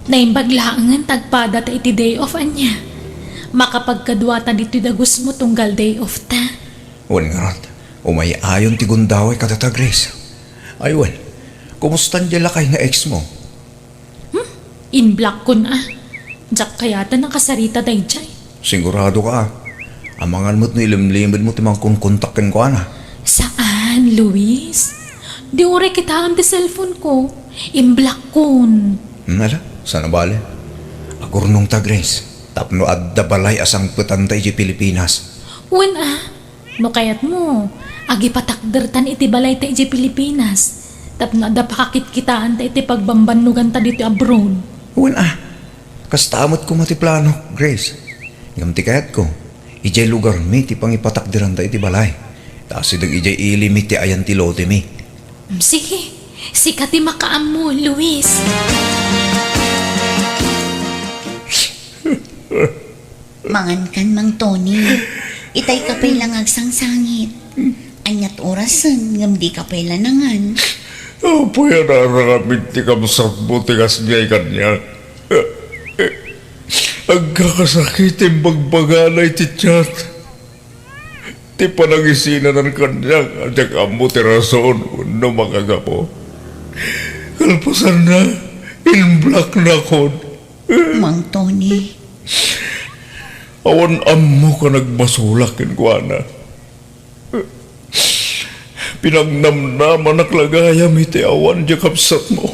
Naimbag laengen ta agpadata iti day off, ania? Makapagkaduata ditoy dagusmo tunggal day off ta. Wen ngarud, umay ayon ti gundaway kadata, Grace. Ay wen, kumusta diay lakay nga ex mo? Hmm? In-block kon a. Diak kayat a nakasarita daydiay. Sigurado ka a. Amangan met no ilimlimedmo ti mangkonkontak kenkuana. Saan, Luis? Di uray kitaem ti cellphone ko. Imblakkon. Hmm, ala, saan a bale. Agurnongta, Grace, tapno adda balay a sangpetanta idiay Pilipinas. Wen a, no kayatmo, agipatakdertan iti balayta idiay Pilipinas, tapno adda pakakitkitaanta iti pagbambannoganta ditoy abroad. Wen a, kasta met koma ti planok, Grace. Ngem ti kayatko, idiay lugarmi ti pangipatakderanta iti balay. Ta asideg idiay ilimi ti ayan ti lotemi. Sige, sika ti makaammo, Luis. Mangankan, Mang Tony. Itayka pay la nga agsangsangit. Ania't orasen ngem dika pay la nangan? Apay a naaramid ti kabsatmo ti kasdiay kaniak? Agkakasakit ti imbagbaga iti tiat. Ti panangisinanan kaniak a diak ammo ti rason wenno makagapu. Kalpasanna, inblaknakon. Mang Tony. Awan ammok a nagbasolak kenkuana. Pinangnamnamanak la gayam iti awan diay kabsatmo.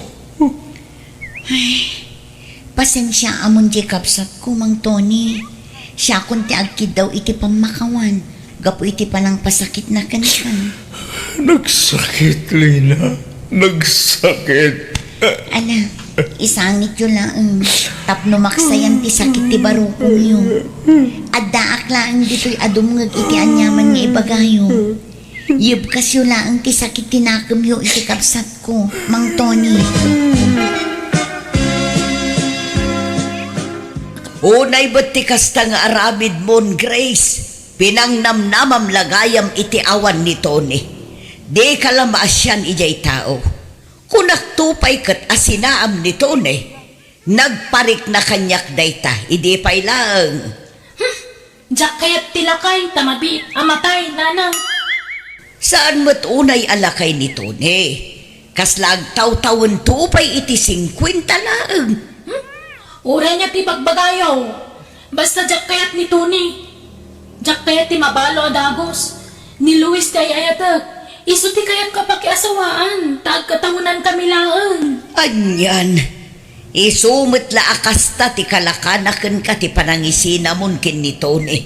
Ay, pasensiaamon diay kabsatko, Mang Tony. Siakon ti agkiddaw iti pammakawan gapu iti panangpasakitna kenka. Nagsakit, Lina. Nagsakit. Ala, isangityo laeng tapno maksayan ti sakit ti barukongyo. Addaak laeng ditoy a dumngeg iti aniaman nga ibagayo. Yebkasyo laeng ti sakit ti nakemyo iti kabsatko, Mang Tony. Unay met ti kasta nga aramidmon, Grace. Pinangnamnamam la gayam iti awan ni Tony. Dika la maasian idiay tao. Kunakto pay ket a sinaam ni Tony. Nagparikna kaniak dayta idi pay laeng. Hmm, diak kayat ti lakay ta mabiit a matay, nanang. Saan met unay a lakay ni Tony. Kasla agtawtawento pay iti singkuenta laeng. Hmm? Uray ania ti bagbagayo. Basta diak kayat ni Tony. Diak kayat ti mabalo a dagus. Ni Luis ti ay-ayatek. Isu ti kayatko a pakiasawaan, ta agkatawenankami laeng. Anian, isu met la a kasta ti kalakana kenka ti panangisinamon ken ni Tony.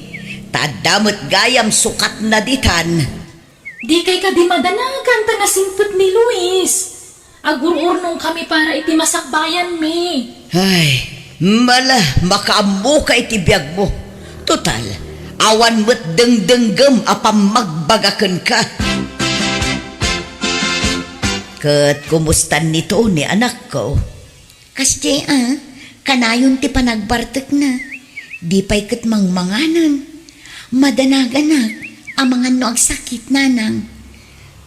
Ta adda met gayam sukatna ditan. Dikay kadi madanagan ta nasingpet ni Luis. Agur-urnongkami para iti masakbayanmi. Ay, mala, makaammoka iti biagmo. Total, awan met dengdenggem a pammagbaga kenka. Ket kumustan ni Tony, anakko? Kasdiay a, kanayon ti panagbartekna. Di pay ket mangmanganen. Madanaganak, amangan no agsakit, nanang.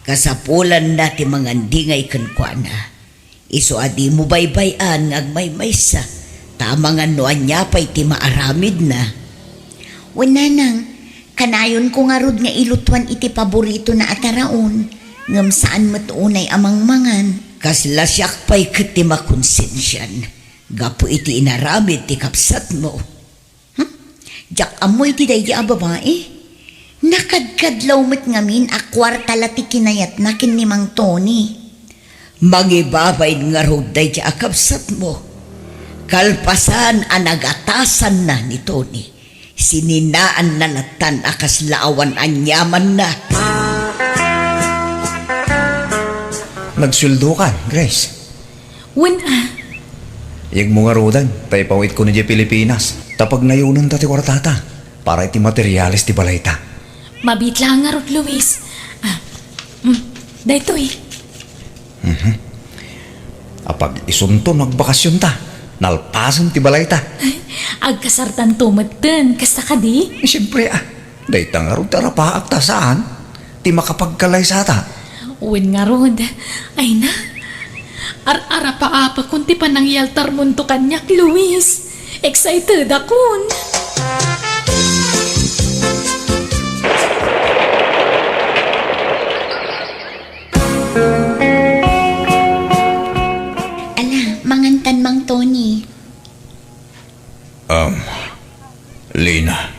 Kasapulanna ti mangandingay kenkuana. Isu a dimo baybay-an nga agmaymaysa, ta amangan no ania pay ti maaramidna. Wen, nanang, kanayonko ngarud nga ilutuan iti paboritona a taraon, ngem saan met unay a mangmangan. Kasla siak pay ket ti makonsensian gapu iti inaramid ti kabsatmo. Hmm? Diak ammo iti daydi a babai. Nakadkadlaw met ngamin a kuarta la ti kinayatna ken ni Mang Tony. Mangibabain ngarud daydi a kabsatmo. Kalpasan a nagatasanna ni Tony, sininaanna lattan a kasla awan aniamanna. Nagsueldokan, Grace? Wen a. Yegmo ngaruden, ta ipawitko idiay Pilipinas, ta pagnayonenta ti kuartata para iti materiales ti balayta. Mabiit laeng ngarud, Luis. Ah, mm, daytoy. Mhm. Apag-isunto no agbakasionta, nalpasen ti balayta. Agkasartanto metten, kasta kadi? Siempre, ah. Dayta ngarud ti arapaak ta saan ti makapagkalaysata. Wen ngarud, ay na, ar-arapaapakon ti panangyaltarmonto kaniak, Luis. Excited akon. Ala, mangantan, Mang Tony. Um, Lina.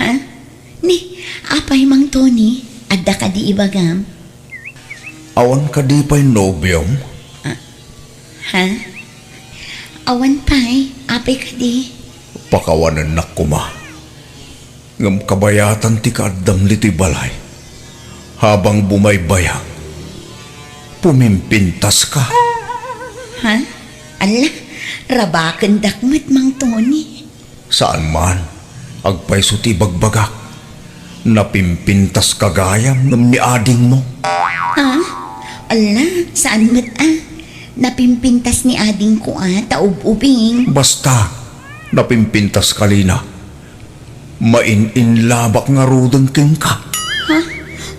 Ha? Ni, apay, Mang Tony? Adda kadi ibagam? Awan kadi pay nobiom? Ah, Ha? Awan pay, apay kadi? Pakawanennak koma. Ngem kabayatan ti kaaddam ditoy balay. Habang bumaybayag, pumimpintaska. Ha? Ala, rabakendak met, Mang Tony. Saan man, agpayso ti ibagbagak. Napimpintaska gayam ngem ni adingmo. Ha? Ala, saan met a. Napimpintas ni adingko a, ta ub-ubing. Basta, napimpintaska, Lina. Main-inlabak ngaruden kenka. Ha?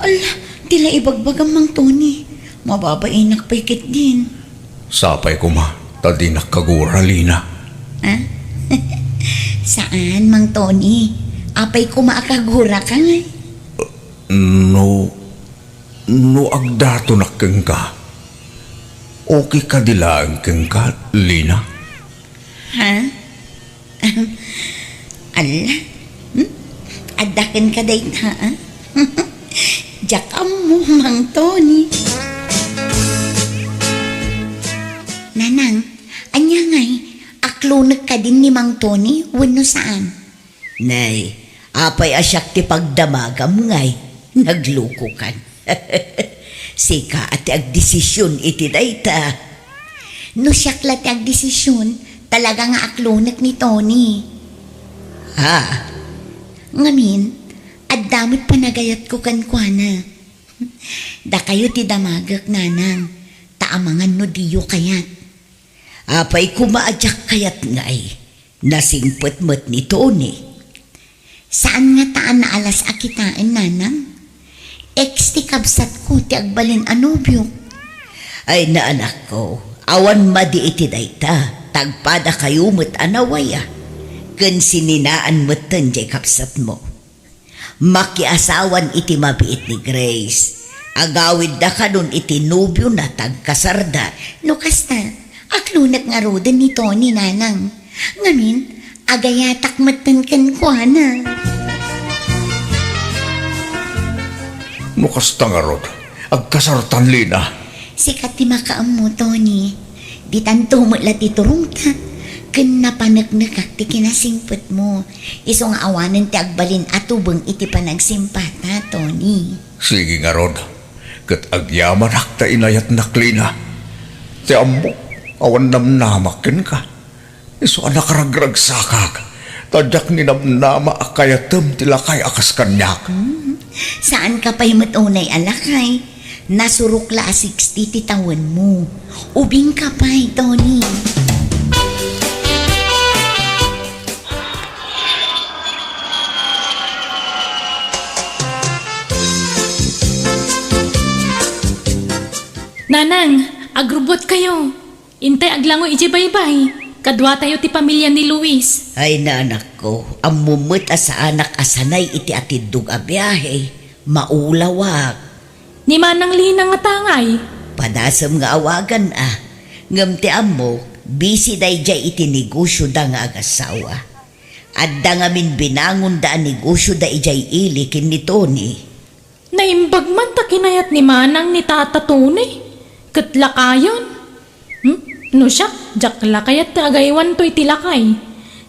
Ala, ti la ibagbagam, Mang Tony. Mababainak pay ketdin. Sapay koma, ta dinak kagura, Lina. Ha? Saan, Mang Tony? Apay koma a kaguraka? No, no agdatonak kenka, okay kadi laeng kenka, Lina? Ha? Ala? Hmm? Adda kenka dayta, a? Diak ammo, Mang Tony. Nanang, ania ngay, aklonek kadin ni Mang Tony wenno saan? Nay, apay a siak ti pagdamagam ngay, naglukokan. Sika a ti agdesision iti dayta. No siak la ti agdesision, talaga nga aklonek ni Tony. Ha? Ngamin, adda met panagayatko kenkuana. Dakayo ti damagek, Nanang, ta amangan no diyo kayat. Apay koma a diak kayat ngay, nasingpet met ni Tony. Saan ngata a naalas a kitaen, Nanang? Ex ti kabsatko ti agbalin a nobiok. Ay, anakko, awan madi iti dayta, ta agpadakayo met a nawaya. Ken sininaan metten diay kabsatmo. Makiasawan iti mabiit ni Grace. Agawidda kanon iti nobiona ta agkasarda. No kasta, aklonek ngaruden ni Tony, Nanang. Ngamin, agayatak metten kenkuana. No kasta ngarud, agkasartan, Lina. Sika ti makaammo, Tony. Ditanto met la ti turongta, ken napaneknekak ti kinasingpetmo. Isu nga awanen ti agbalin a tubeng iti panagsimpata, Tony. Sige ngarud, ket agyamanak ta inayatnak, Lina. Ti ammok, awan namnamak kenka. Isu a nakaragragsakak, ta diak ninamnama a kayatem ti lakay a kas kaniak. Hmm, saanka pay met unay a lakay. Nasurok la a sixty ti tawenmo. Ubingka pay, Tony. Nanang, agrubbuatkayo. Intay aglangoy idiay baybay. Kaduatayo ti pamilia ni Luis. Ay, anakko, ammom met a saanak a sanay iti atiddog a biahe. Maulawak. Ni Manang Lina ngata ngay? Padasem nga awagan a. Ngem ti ammok, busy daydiay iti negosioda nga agassawa. Adda ngamin binangonda a negosioda idiay ili ken ni Tony. Naimbag man ta kinayat ni Manang ni Tata Tony ket lakayen. Hmm? No siak, diak la kayat ti agaywanto iti lakay.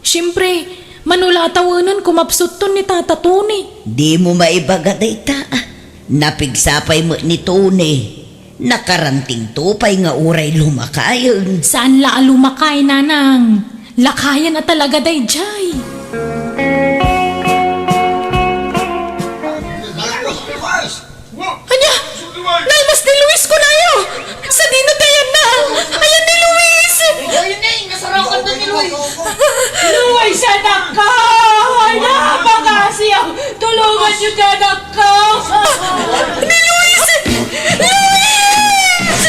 Siempre, mano la a tawenen kumapsutton ni Tata Tony. Dimo maibaga dayta, a. Napigsa pay met ni Tony. Nakarantingto pay nga uray lumakayen. Saan la a lumakay, Nanang. Lakayen a talaga daydiay. Ania? Nalmas ni Luis kunayo! Sadino ti ayanna? Ayan ni Luis! Luis, anakko! Ay, napakasiyaw! Tulungan niyo ti anakko! Ni Luis! Luis!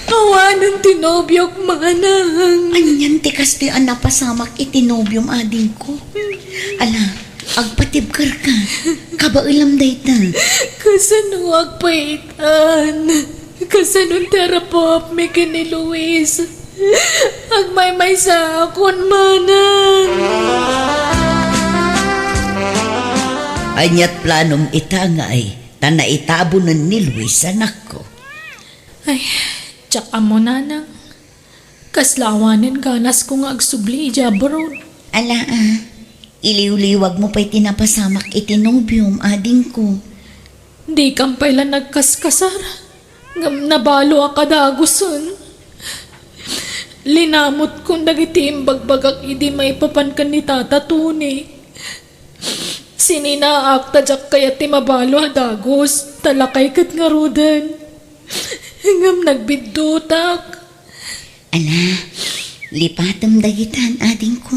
Awanen ti nobiok, Manang. Anian ti kastoy a napasamak iti nobiom, adingko? Ala, agpatibkerka. Kabaelam dayta. Kasano agpaitan? Kasano ti arapuapmi ken ni Luis? Agmaymaysaakon, Manang. Aniat planom ita ngay, ta naitabonen ni Luis, anakko? Ay, Diak ammo, nanang. Kasla awanen ganasko nga agsubli idiay abroad. Ala, a. Iliwliwagmo pay ti napasamak iti nobiom, adingko. Dikam pay la nagkaskasar, ngem nabalo a kadagusen. Linamutkon dagiti imbagbagak idi maipapan ken ni Tata Tony. Sininaak ta diak kayat ti mabalo a dagus, ta lakay ket ngaruden. Ngem nagbiddutak. Ala, lipatem dagitan, adingko.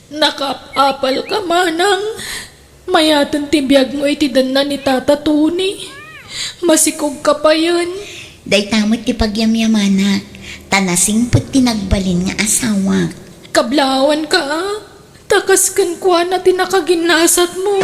Nakaap-apalka, manang. Mayaten ti biagmo iti denna ni Tata Tony. Masikogka payen. Dayta met ti pagyamyamanak, ta nasingpet ti nagbalin nga asawak. Kablaawanka, a. Ta kas kenkuana ti nakaginnasatmo.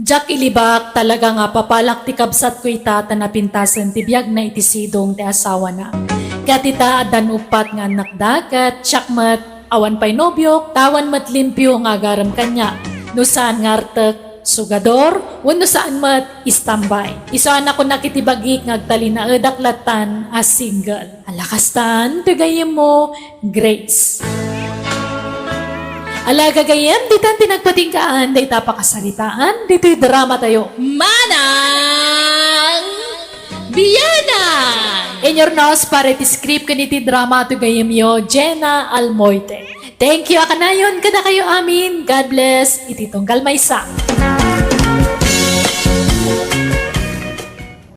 Diak ilibak, talaga nga apapalak ti kabsatko ita ta napintasen ti biagna iti sidong ti asawana. Ket ita, addan uppat nga annakda, ket siak met, awan pay nobiok, ta awan met limpio nga agarem kaniak. No saan nga artek, sugador, wenno saan met, istambay. Isu a nakunak iti bagik nga agtalinaedak lattan a single. Ala kastan, ti gayyemmo, Grace. Ala gagayyem, ditan ti nagpatinggaan, dayta pakasaritaan, ditoy drama tayo. Manang Biana! In your nose, para iti script ken iti drama, ti gayyemyo, Jenna Almoite. Thank you, a kanayon, kadakayo amin. God bless. Iti tunggal maysa.